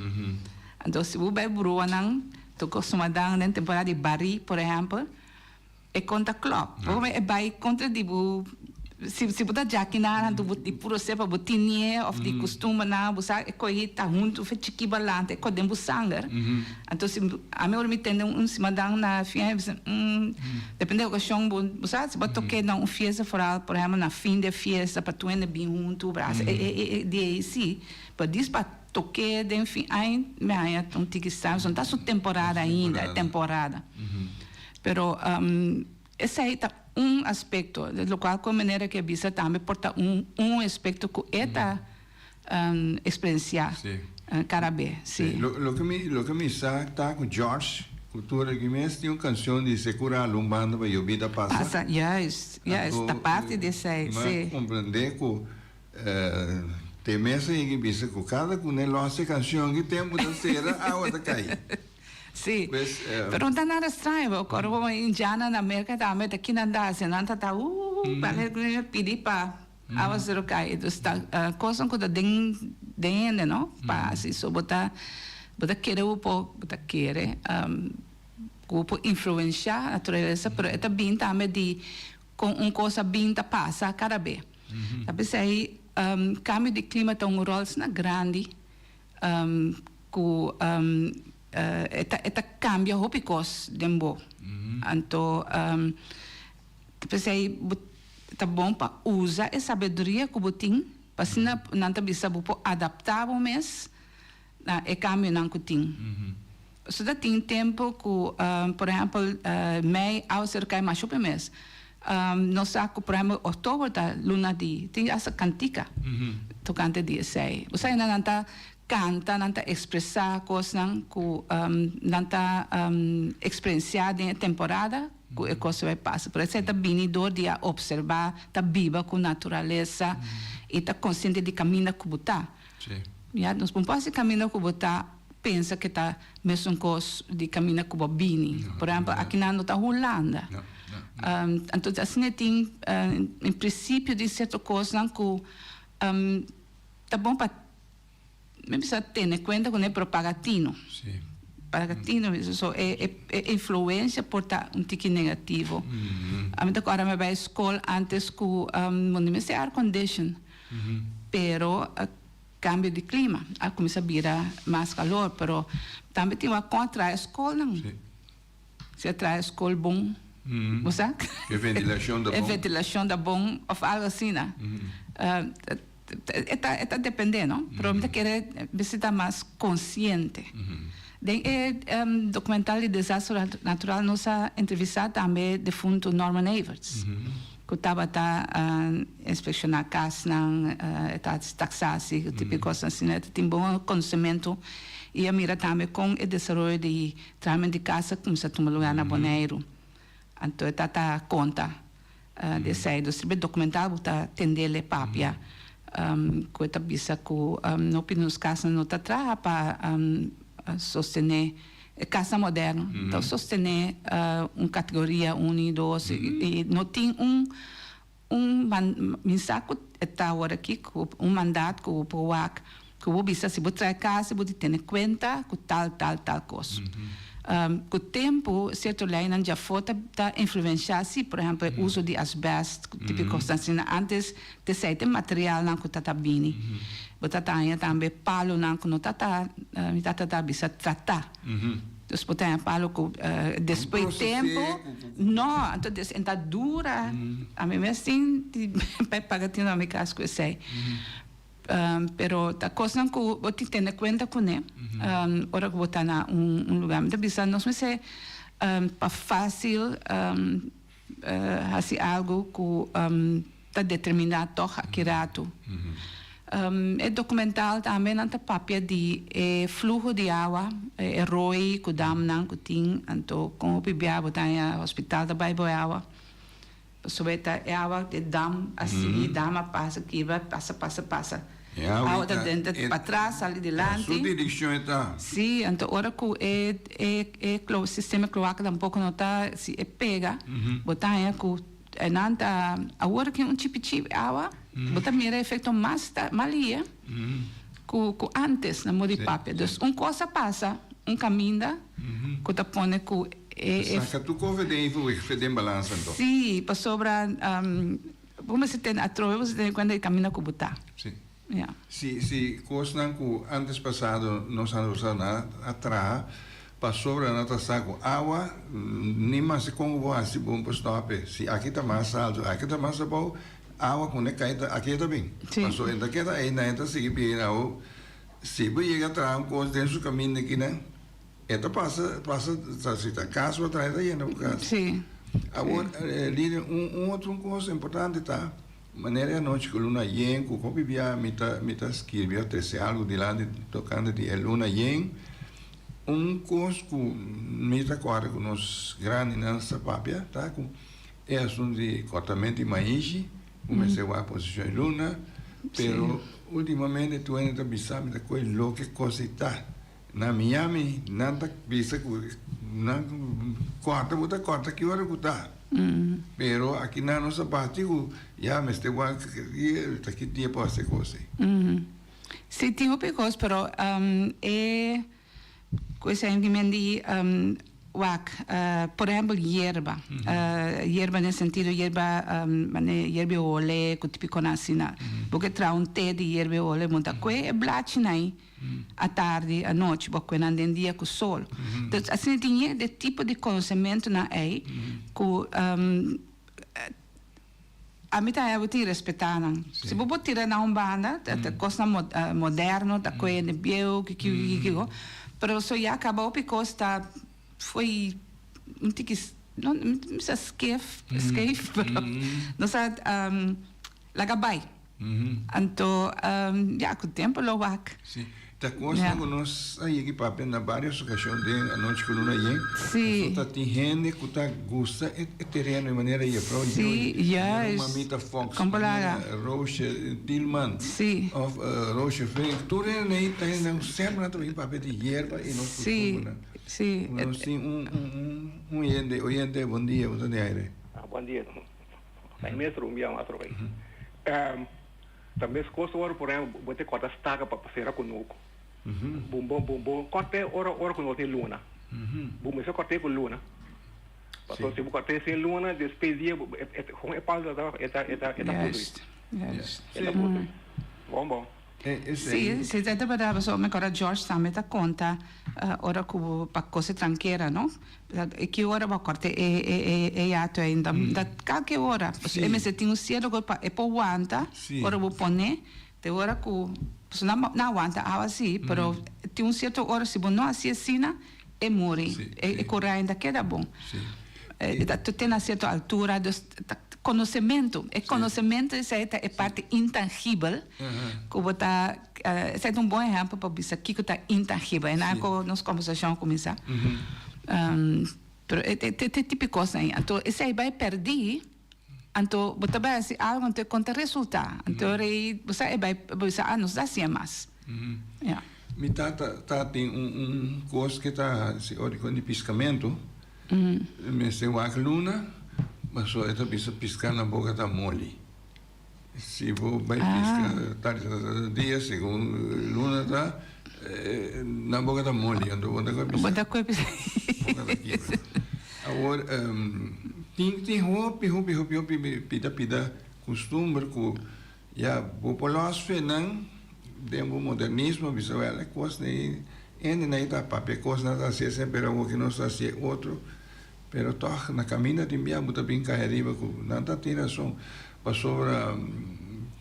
Anto, si bo bai bruanan, tur kostumadan den temporada di barí, por ehèmpel, E konta klòp. Bo e bai kontra di bo, si si bo ta djakinan anto bo di puro sepa bo tinie òf di kustumbernan bo sa e kohe ta huntu fe chikí balante e kohe den bo sanger. Anto si ami ora mi tende un simadan na fin aña mi bisa mm depende di okashon bo bo sa si bo a tok'é na un fiesta foral por ehèmpel na fin di e fiesta pa tur hende bin huntu brasa e e e di ei si pero dis pa tok'é den fin aña mi haña un tiki straño pasobra no ta su temporada ainda e temporada. Pero esei ta un aspecto, locual cu e manera cu e bisa tambe por ta un un aspecto cu e ta experiencia cada be, si. Loke mi loke mi sa ta cu George cu tur aki mes tin un cancion di Secura alun banda pa yobida pasa. Pasa, juist, juist, ta parti di esei, si. Mi a comprende cu te mes a yega bisa cu cada cu ne los e cancion ki tempo ta cera awa ta cay. Sí, pero no ta nada straño, bo acorda como indiannan na Merca tambe ta kinan ta haci, nan ta ta uh pa pidi pa awacero cay, dus ta cosnan cu ta den den hende no, pa haci, so bo ta bo ta kere bo por bo ta kere cu bo por influencia naturalesa, pero e ta bin tambe di con un cos a bin ta pasa cada be, ta pesey cambio di clima ta un rol asina grandi. Ku e ta e ta kambia hopi kos den bo. Anto p'esei bo ta bon pa usa e sabiduria ku bo tin pa asina nan ta bisa bo por adaptá bo mes na e kambionan ku tin. Pasobra ta tin tempu ku por ehèmpel mei awa ser kai masha hopi mes. Nos sa ku por ehèmpel òktober ta luna di tin asta kantika tokante di esei. Bo sa nan ta kanta, nan ta ekspresá kosnan ku nan ta eksperensiá den e temporada ku e kos ta bai pasa. Pero esei ta bini dor di a opservá, ta biba ku naturalesa i ta konsiente di kaminda ku bo ta. Ya, nos por hasi kaminda ku bo ta pensa ke ta mesun kos di kaminda ku bo bini. Por ehèmpel, akinan no ta Hulanda. Anto asina tin en prinsipio di sierto kosnan ku ta bon pa mi bisa tene kuenta kuné pero paga tino. Paga tino so e influensia por ta un tiki negativo. Ami ta kòrda mi a bai skol antes ku bo no mester air condition pero Cambio di clima a cuminsa bira mas calor, pero tambe tin wak con a traha e scolnan. Si a traha e scol bon. Bo sa? E ventilashon ta E bon. ventilashon ta bon òf algu asina. E ta e ta dependé no, pero mi ta kere mester ta mas konsiente. Den e dokumental di desastre natural nos a entrevistá tambe defuntu Norman Everts ku tabata inspekshoná kasnan, e ta hasi taksasi, tipo di kosnan asina. E ta tin bon konosementu i a mira tambe kon e desaroyo di Tramen di casa cuminsa tuma lugar na Boneiru. Anto e tata conta di esey. Dus riba e documental bo ta tendel e papia cu e ta bisa cu no pidi nos casnan no ta traha pa sostene e casnan moderno. Ta sostene un categoria un y dos y no tin un Un mi sa ku e ta awor aki ku un mandat ku bo por wak ku bo bisa si bo trae kas bo di tene kuenta ku tal tal tal kos. Ku tempu sierto leinan djafó ta ta influenshá si, por ehèmpel e uso di asbèst ku tipo di kosnan asina. Antes t'esei ta e materialnan ku ta ta bini. Bo ta ta haña tambe palonan ku no ta ta mi tata ta bisa tratá. Dus bo ta haña palo ku despues tempu no, anto des en ta dura. Ami mes tin di paga tin na mi kas ku esei. Pero ta kosnan ku bo tin tene kuenta kuné ora ku bo ta na un lugar. Mi ta bisa nos mester pa fásil hasi algu ku ta determiná tòg aki ratu. E dokumental tambe nan ta papia di e fluho di awa, e roi ku damnan ku tin, anto kon hopi bia bo ta haña hospital ta bai bo e awa, pasobra e ta e awa di e dam a sigui, dam a pasa kibra, pasa pasa pasa, awa ta drenta patras sali dilanti. Su direkshon e ta. Si, anto ora ku e e e sistema kloaka tampoko no ta, si e pega bo ta haña ku E nan ta awor ki un chipi chipi awa, bo ta mira efecto mas ta malia cu cu antes na modo di papia. Dus un cos a pasa un caminda cu ta pone cu e. Saca tur cos den evenwicht, den balansa anto. Si, pasobra bo mester tene atrobe bo mester tene cuenta di caminda cu bo ta. Si. Ja. Si, si kosnan ku antes pasado nos a usa nan a traha pasobra nan ta sa ku awa ni mas kon bo hasi bon pa stòp e. Si aki ta mas alto, aki ta mas abou, awa ku ne kai ta aki e ta bin. Si. Pasobra e ta keda ei nan e ta sigui bira awo. Si bo yega traha un kos den su kaminda akinan e ta pasa pasa si ta kas bo traha e ta yena bo kas. Si. Awor Lidia un un otro kos importante ta. Manera e anochi ku luna yen ku hopi bia mi ta mi ta skirbi o trese algu dilanti tokante di e luna yen. Un kos ku mi ta kòrda ku nos grandinan sa papia ta ku e asuntu di kòrtamento di maishi ku mester wak posishon di luna, pero ultimamente tur hende ta bisa mi ta kohe loke kos ei ta. Na Miami nan ta bisa ku nan kòrta bo ta kòrta ki ora ku ta. Pero aki nan no sa bati ku ya mester wak ta ki dia por hasi e kos ei. Si tin hopi kos pero e ku esei mi men di wak por ehempel yerba yerba den sentido yerba mane yerba hole ku tipikonan asina bo ke traha un te di yerba hole bo ta kue e blachinan ei. Atardi, anochi, bo kue nan den dia ku sol. Dus asina tin ye de tipo di konosementunan ei ku ami ta haña bo tin respetá nan. Si bo por tira nan un banda, ta kosnan moderno, ta kue hende bieu, kiko kiko kiko, pero so ya kaba hopi kos ta fo'i un tiki, no mi ta bisa skef, skeef, pero nos a laga bai. Anto, ya, ku tempu lo wak. Sí. Ta kosnan ku nos a yega i papia na vários okashon den anochi ku luna yen. Sí. Pasobra ta tin hende ku ta gusta e tereno e manera Jefrouw Sí, Joy, juist. Mamita Fox, Kon por laga. Roosje Tielman. Sí. Òf Roosje Vink. Tur hende ei ta hende ku semper nan ta bin papia di yerba i nos kustumbernan. Sí, sí. Nos tin un un un oyente, oyente bon dia, bo ta den aire. Bon dia. Ta e mes rumbia mas atrobe. Ta mes kos ora por ehempel bo te kòrta staka pa sera kunuku. Bo bo bo bo kòrt'e ora ora ku no tin luna. Bo mester kòrt'e ku luna. Pasobra si bo kòrt'e sin luna despues dia e kon e palu ta e ta e ta e ta putri. Juist, juist. E ta putri. Bon bon. Sí, sí, ta berdad, pasobra mi acorda George tambe ta conta ora cu bo pa cose trankera, no? E ki ora bo a corta e e e yato ei, ta kalke ora, pasobra e mester tin un cierto cosa pa e por wanta ora bo pone, te ora cu, pasobra nan nan a wanta awa si, pero tin un cierto ora si bo no haci asina e muri, e corain ta keda bon. Ta te na cierto altura, dus ta conocemento, e conocemento esei ta e parti intangibel cu bo ta, esei ta un bon ehempel pa bisa kico ta intangibel, e nan cu nos conversacion a cuminsa, pero e e tipo di cosnan ei, anto esei bai perdi, anto bo ta bai haci algo anto e con ta resulta, anto ora ei bo sa e bai bo bisa ah nos ta haci'e mas, ya. Mi tata ta tin un un cos ke ta haci ora di piscamento. Mester wak luna, paso e ta bisa pisca na boca ta moli. Si bo bai pisca tal dia segun luna ta, na boca ta moli, anto bo ta koe pisca. Bo ta koe pisca. Boca ta kibra. Awor, tin tin hopi hopi hopi hopi pida pida custumber cu Ya, bo por los fe nan den bo modernismo, bisa wel e kos nei hende nei ta papia e kos nan ta hasi esei pero awor ki nos ta hasi e otro, pero tog na kaminda tin bia bo ta bin kai ariba ku nan ta tin rason pasobra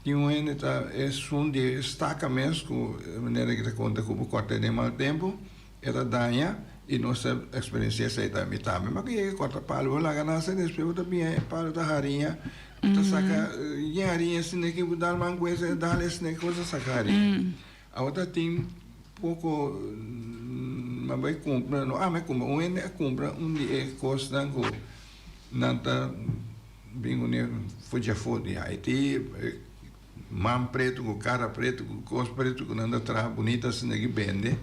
tin un hende ta esun di e staka mes ku manera ki ta konta ku bo kòrta den mal tempu. E ta daña y nos ta experiencia esey tambe. Tambe ma cu yega corta palo bo laga nace despues bo ta biña e palo ta hariña bo ta saca yen hariña esne ki bo dal man cu ese dal esne cosa saca hariña. Awor ta tin poco ma bay cumpra no ami a cumpra un hende a cumpra un di e cosnan cu nan ta bin cune for djafo di Haiti. Man pretu ku kara pretu ku kos pretu ku nan ta traha bunita asina ki bende.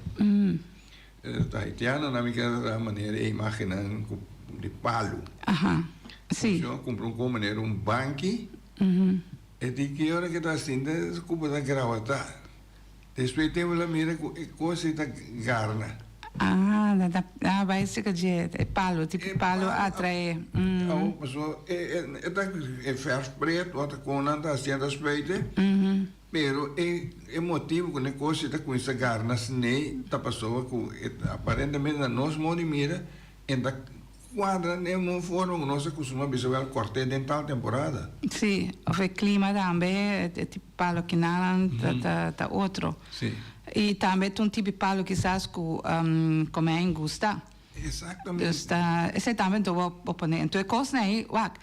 Ta haitiano nan mi keda traha manera e imagennan ku di palu. Aha, si. Yo a kumpra un kon manera un banki. E di ki ora ke ta sinta ku bo ta grawatá. Despues tempu el a mira ku e kos ei ta garna. Ah, nan ta ah bai seka dje e palu, tipo palu a atraé. Awor pasobra e e ta e verf pretu ota kon nan ta hasi nan ta spuite, pero e e motibu ku e kos ei ta kuminsá garna asina ta pasobra ku e aparentemente na nos modo di mira e ta Cuadra den un forma cu nos a custuma bisa wel corte den tal temporada. Sí, of e clima tambe, e tipo palo kinanan ta otro. Sí. Y tambe ta un tipo palo kisas cu come gusta. Exactamente. Dus ta, esey tambe anto bo bo pone. Anto e cosnan ey, wak,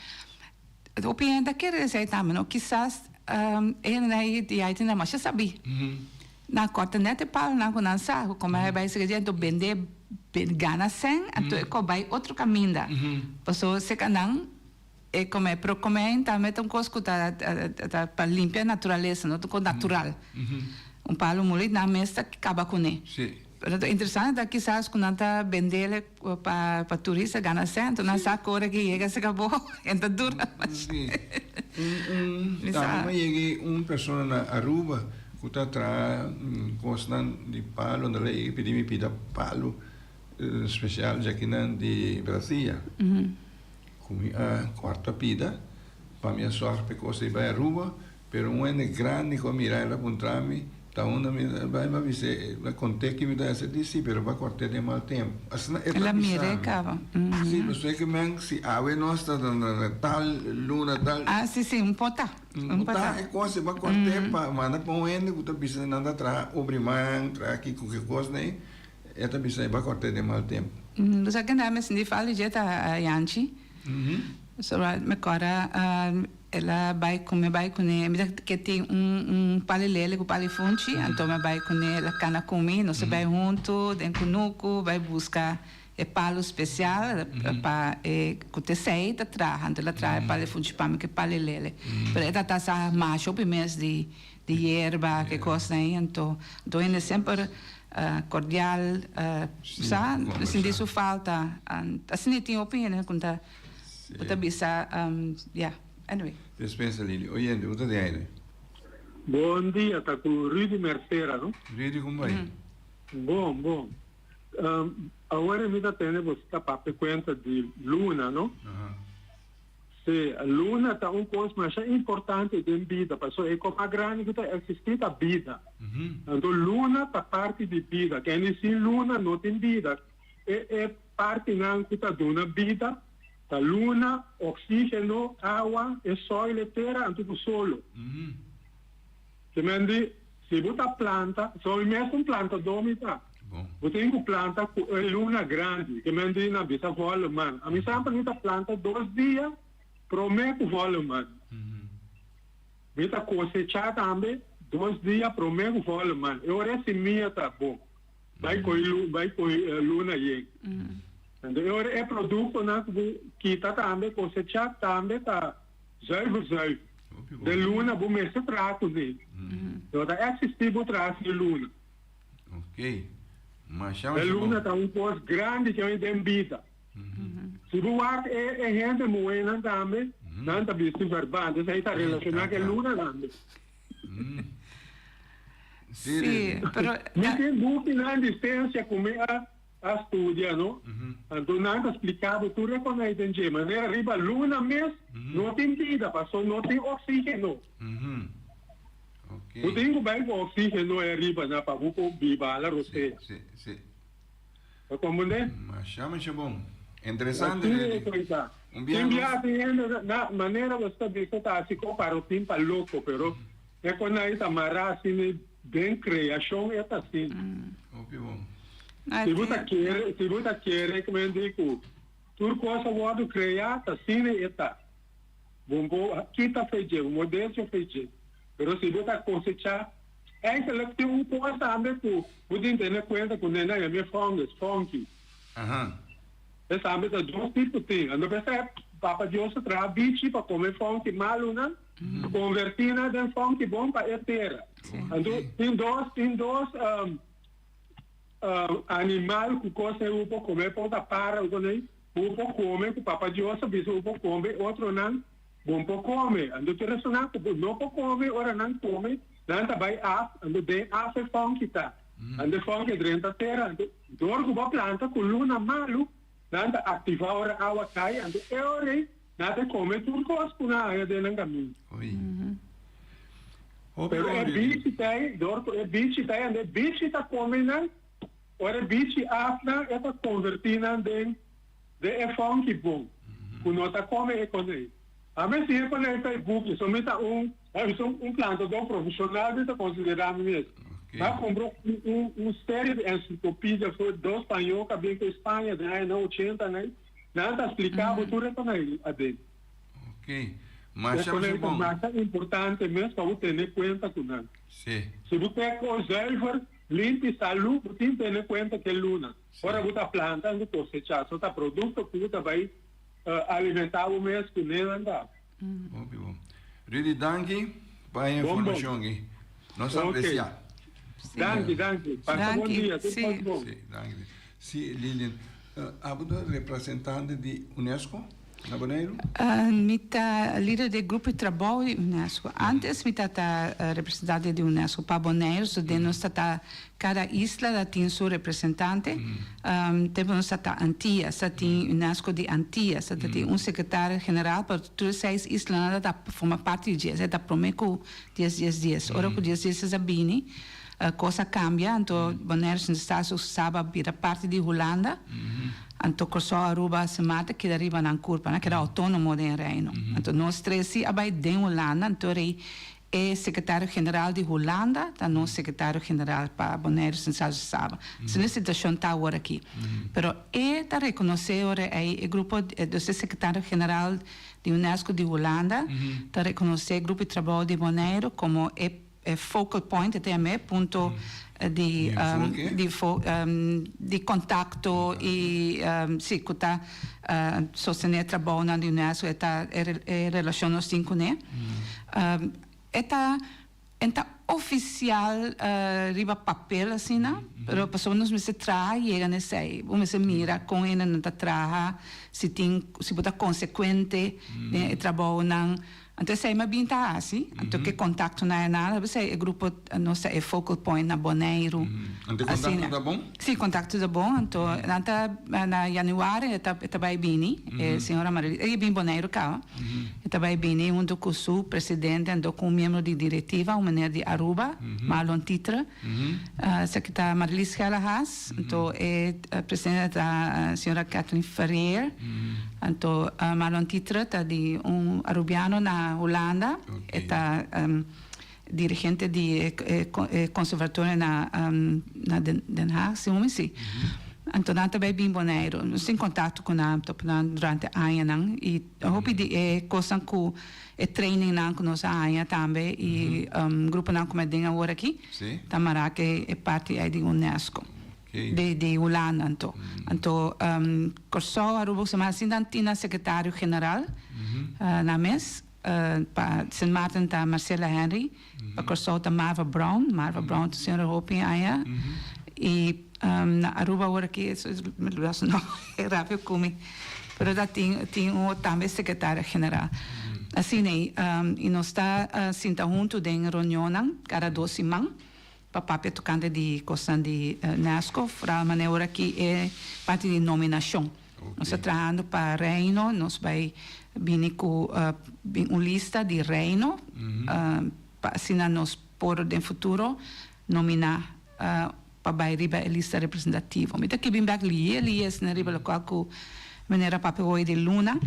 hopi hende ta kere esey tambe, no? Kisas e hendenan ey di Haiti nan masha sabí. Nan corta net e palonan cu nan sa cu come a bay sega anto bende gana cen anto e co bay otro caminda paso seca nan e come pero come tambe ta un cos cu ta ta pa limpia naturalesa no ta un cos natural un palo muli nan mes ta caba cune pero ta interesante ta kisas cu nan ta bendele Pa pa turista gana cent, nan sa cu ora ki yega se cabo en ta dura masha. Sí. Un un tambe mi a yega un persona na Aruba cu ta traha cosnan di palo, nan a yega pidi mi pida palo special djakinan di Brasilia. Cu mi a corta pida pa mi a zorg pa e cos ei bay Aruba. Pero un hende grandi ku a mira el a puntra mi, Ta unda mi ta bai? Mi a bis'é, Mi a kont'é ki mi ta hasi. El di, Sí, pero bo a kòrt'é den mal tempu. Asina e El ta a mira bisa e mi. kaba. Sí, pasobra ke men si awe nos ta na tal luna tal. Ah, sí, sí, un por ta. Un por ta e kos, bo a kòrt'é pa manda pa un hende ku ta bisa nan ta traha obriman, traha kiko ke kosnan ei. E ta bisa, Bo a kòrt'é den mal tempu. Bo sa kende mi sinti falta dje ta Yanchi. Pasobra mi kòrda El a bai ku mi bai kuné. Mi ta ke tin un un pali lele ku pali funchi, anto mi a bai kuné, el a kana ku mi, nos a bai huntu den kunuku bai buska e palu spesial pa e ku ta esei ta traha. Anto el a traha e pali funchi pa mi ku e pali lele. Pero e ta sa masha hopi mes di di yerba, ke kosnan ei, anto anto hende semper kordial, sa sinti su falta. Asina e tin hopi hende ku ta. Bo ta bisa, ya, anyway. Despensa Lili. Oyente, bo ta den aire. Bon dia, ta cu Rudy Mercera, no? Rudy, con bai? Bon, bon. Awor mi ta tende bo ta papia cuenta di luna, no? Sí, luna ta un kos masha importante den bida, pasobra e kos mas grandi ku ta eksistí ta bida. Anto luna ta parti di bida, kende sin luna no tin bida. E e partinan ku ta duna bida ta luna, oksígeno, awa, e soil, e tera, anto ku solo. Te men di, si bo ta planta, so mi mes un plantadó mi ta. Bo tin ku planta ku e luna grandi. Te men di nan bisa volle maan. Ami semper mi ta planta dos dia promé ku volle maan. Mi ta kosechá tambe dos dia promé ku volle maan. E ora e simia ta bon. Bai koe bai koe luna yen. Anto e ora e produktonan ku bo kita tambe kosechá tambe ta zuiver zuiver. Den luna bo mester traha kuné. No ta eksistí bo traha sin luna. Ok. Masha E masha luna bon. ta un kos grandi ke den bida. Si bo wak e e hende muhénan tambe, nan ta bisti verband. Esei ta relashoná ku e luna tambe. Sí, Sí, pero Mi tin bukinan di siensia ku mi a a studia no. Anto nan ta spliká bo tur e konai den dje. Manera riba luna mes no tin bida paso no tin oxígeno. Bo tin ku bai ku oxígeno ei ariba na pa bo por biba ala rosea. Ta komprendé? Masha masha bon. Interesante Asina Rudy. e koi ta. Un biaha Tin nos. biaha tin hende na manera bo ta bisa ta hasi ko parotin pa loko pero e konai ta mará asina den kreashon e ta asina. Hopi bon. Si bo ta kere, si bo ta kere ku men di ku tur kos a wòrdu kreá, ta asina e ta. Bo bo kita fe dje, bo desha fe dje. Pero si bo ta kosechá, eigenlijk tin un kos tambe ku bo tin tene kuenta ku nena yam'é fungus, funky. E tambe ta dos tipo tin. Anto p'esei Papa Dios a traha bichi pa kome funky malunan, konvertí nan den funky bon pa e tera. Anto tin dos, tin dos animal ku kos ei bo por kome, por ta para ku nei, bo por kome ku Papa Dios a bisa bo por kome, otronan bo no por kome. Anto tur esonan ku bo no por kome, ora nan kome, nan ta bai af, anto den af e funky ta. Anto e funky a drenta tera, anto dor ku bo a planta ku luna malu, nan ta aktivá ora awa kai, anto e ora ei nan ta kome tur kos ku nan haña den nan kaminda. Hopi Pero e bon, Rudy. bichi ta ei, dor ku e bichi ta ei, anto e bichi ta kome nan, ora e bichi af nan, e ta konvertí nan den den e funky bon, ku no ta kome e konei. Ami si e konei ta e buki, so mi ta un, mi ta un plantadó profeshonal, mi ta konsiderá mi mes. Mi a kumpra un un un serie di ensiklopedia for dos spañó ku a bin ku Spaña den añanan ochenta nan, nan ta splika bo tur e konei aden. Ok. Masha E masha konei ta bon. masha importante mes pa bo tene kuenta ku nan. Sí. Si bo ke kos zuiver, limpi, salu, bo tin tene kuenta ke luna. Ora bo ta planta bo kosecha, so ta produkto ku bo ta bai alimentá bo mes ku nenan ta. Hopi bon. Rudy, danki pa e Bon bon. informashon aki. Nos Ok. apresiá. Danki, danki. Pasa bon Danki, dia. Tur sí. kos bon. Sí, danki. Sí, Lilian, abo ta representante di UNESCO na Boneiru? Mi ta lider di e grupo di trabou di UNESCO. Antes mi tabata representante di UNESCO pa Boneiru, so den nos tabata kada isla ta tin su representante. Tempu nos tabata Antillas, ta tin UNESCO di Antillas, ta tin un sekretario general, pero tur e seis islanan ta forma parti di dje. Esei ta promé ku dies dies dies. Ora ku dies dies dies a bini, Kos a kambia, anto Boneiru, Sint Eustatius, Saba a bira parti di Hulanda, anto Kòrsou, Aruba, Sint Maarten keda riba nan kurpa, nan keda outónomo den e Reino. Anto nos tres si a bai den Hulanda, anto rei e sekretario general di Hulanda ta nos sekretario general pa Boneiru, Sint Eustatius, Saba. Asina e situashon ta awor aki. Pero e ta rekonosé ora ei e grupo, dus e sekretario general di UNESCO di Hulanda ta rekonosé e grupo di trabou di Boneiru komo e E focal point e ta yama e punto di di contacto y si cu ta sostene e trabounan di UNESCO e ta e relacion nos tin cune. E ta e ta oficial riba papel asina pero pasobra nos mester traha yega na esey bo mester mira con hendenan ta traha si tin si bo ta consecuente den e trabounan. Anto esei mi a bin ta hasi, anto ke kontaktonan e nan, p'esei e grupo nos ta e focal point na Boneiru. Anto e kontakto ta bon? Si, kontakto ta bon, anto nan ta na januari e ta e ta bai bini, e señora Marelisa, e bin Boneiru kaba, e ta bai bini hunto ku su presidente anto ku un miembro di direktiva, un meneer di Aruba, Marlon Titre, esaki ta Marlies Schellehas, anto e presidente ta señora Kathleen Ferrier, anto Marlon Titre ta di un Arubiano na Hulanda, e ta dirigente di e conservatorio na Den Haag, segun mi si. Anto nan ta bay bin Boneiru. Nos tin contacto cu nan durante añanan y hopi di e cosnan cu e trainingnan cu nos a haña tambe y gruponan cu mi a den awor aki ta mara cu e parti ei di UNESCO di Hulanda anto. Anto Kòrsou, Aruba ku Sint Maarten nan tin nan sekretario general nan mes. Pa Sint Maarten ta Marcela Henry, pa Kòrsou ta Marva Brown, Marva Brown ta señora hopi aña y na Aruba awor aki mi olbida su nomber rapio ku mi pero ta tin tin un tambe sekretario general. Asina ei y nos ta sinta huntu den reunionnan kada dos siman pa papia tokante di kosnan di UNESCO, foral manera ora ki e parti di nominashon. Nos ta trahando pa Reino, nos bai bini ku un lista di Reino pa asina nos por den futuro nominá pa bai riba e lista representativo. Mi ta ke bin bek lié lié asina riba lokual ku manera papia hoy di luna.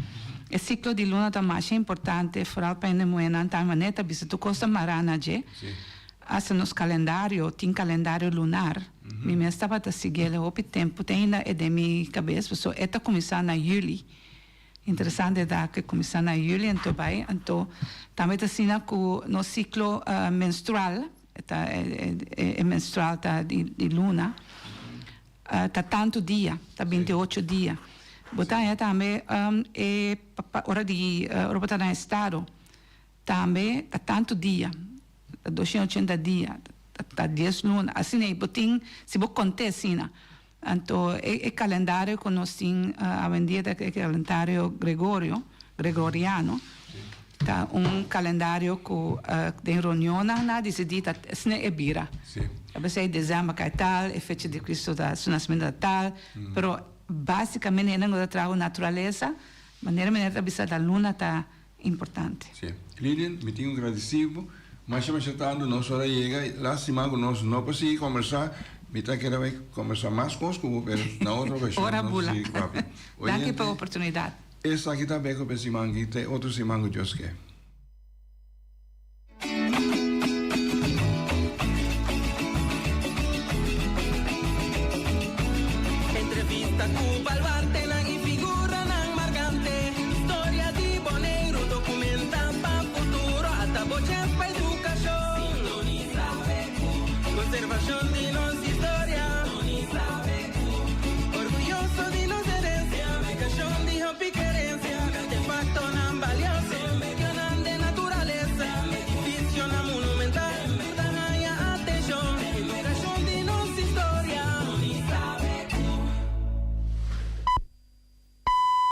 E siklo di luna ta masha importante foral pa hende muhénan tambe manera ta bisa tur kos ta mará na dje. Hasta nos calendario tin calendario lunar. Mi mes tabata siguiel hopi tempo te ainda e den mi cabes pasobra e ta cuminsa na juli. Interesante ta cu e cuminsa na juli anto bay anto tambe ta asina cu nos ciclo menstrual ta e menstrual ta di luna ta tanto dia ta 28 dia. Bo ta haya tambe e ora di ora bo ta na estado. Tambe ta tantu dia, ta 280 dia, ta dies luna, asina ei bo tin, si bo kont'é asina. Anto e e kalendario ku nos tin awendia ta e kalendario gregorio, gregoriano, ta un kalendario ku den reunionnan nan a disidí ta asina e bira. Ta p'esei desèmber kai tal, e fecha di Kristu ta, su nasimentu ta tal, pero básikamente hende ku ta traha ku naturalesa, manera manera ta bisa ta luna ta importante. Sí. Lilian, mi tin un gradisí bo. Masha masha tantu nos ora yega. Lástima ku nos no por sigui kombersá. Mi ta kere bai kombersá mas kos ku bo, pero na otro okashon Ora nos bula. sigui papia. Danki pa Oyente, e oportunidat. esaki ta beko pa e siman aki. Te otro siman ku Dios ke. Entrevista ku baluartenan i figuranan markante. Historia di Boneiru dokumenta pa futuro. Ata bo chèns pa edukashon. Sintonisa BQ. Konservashon di nos.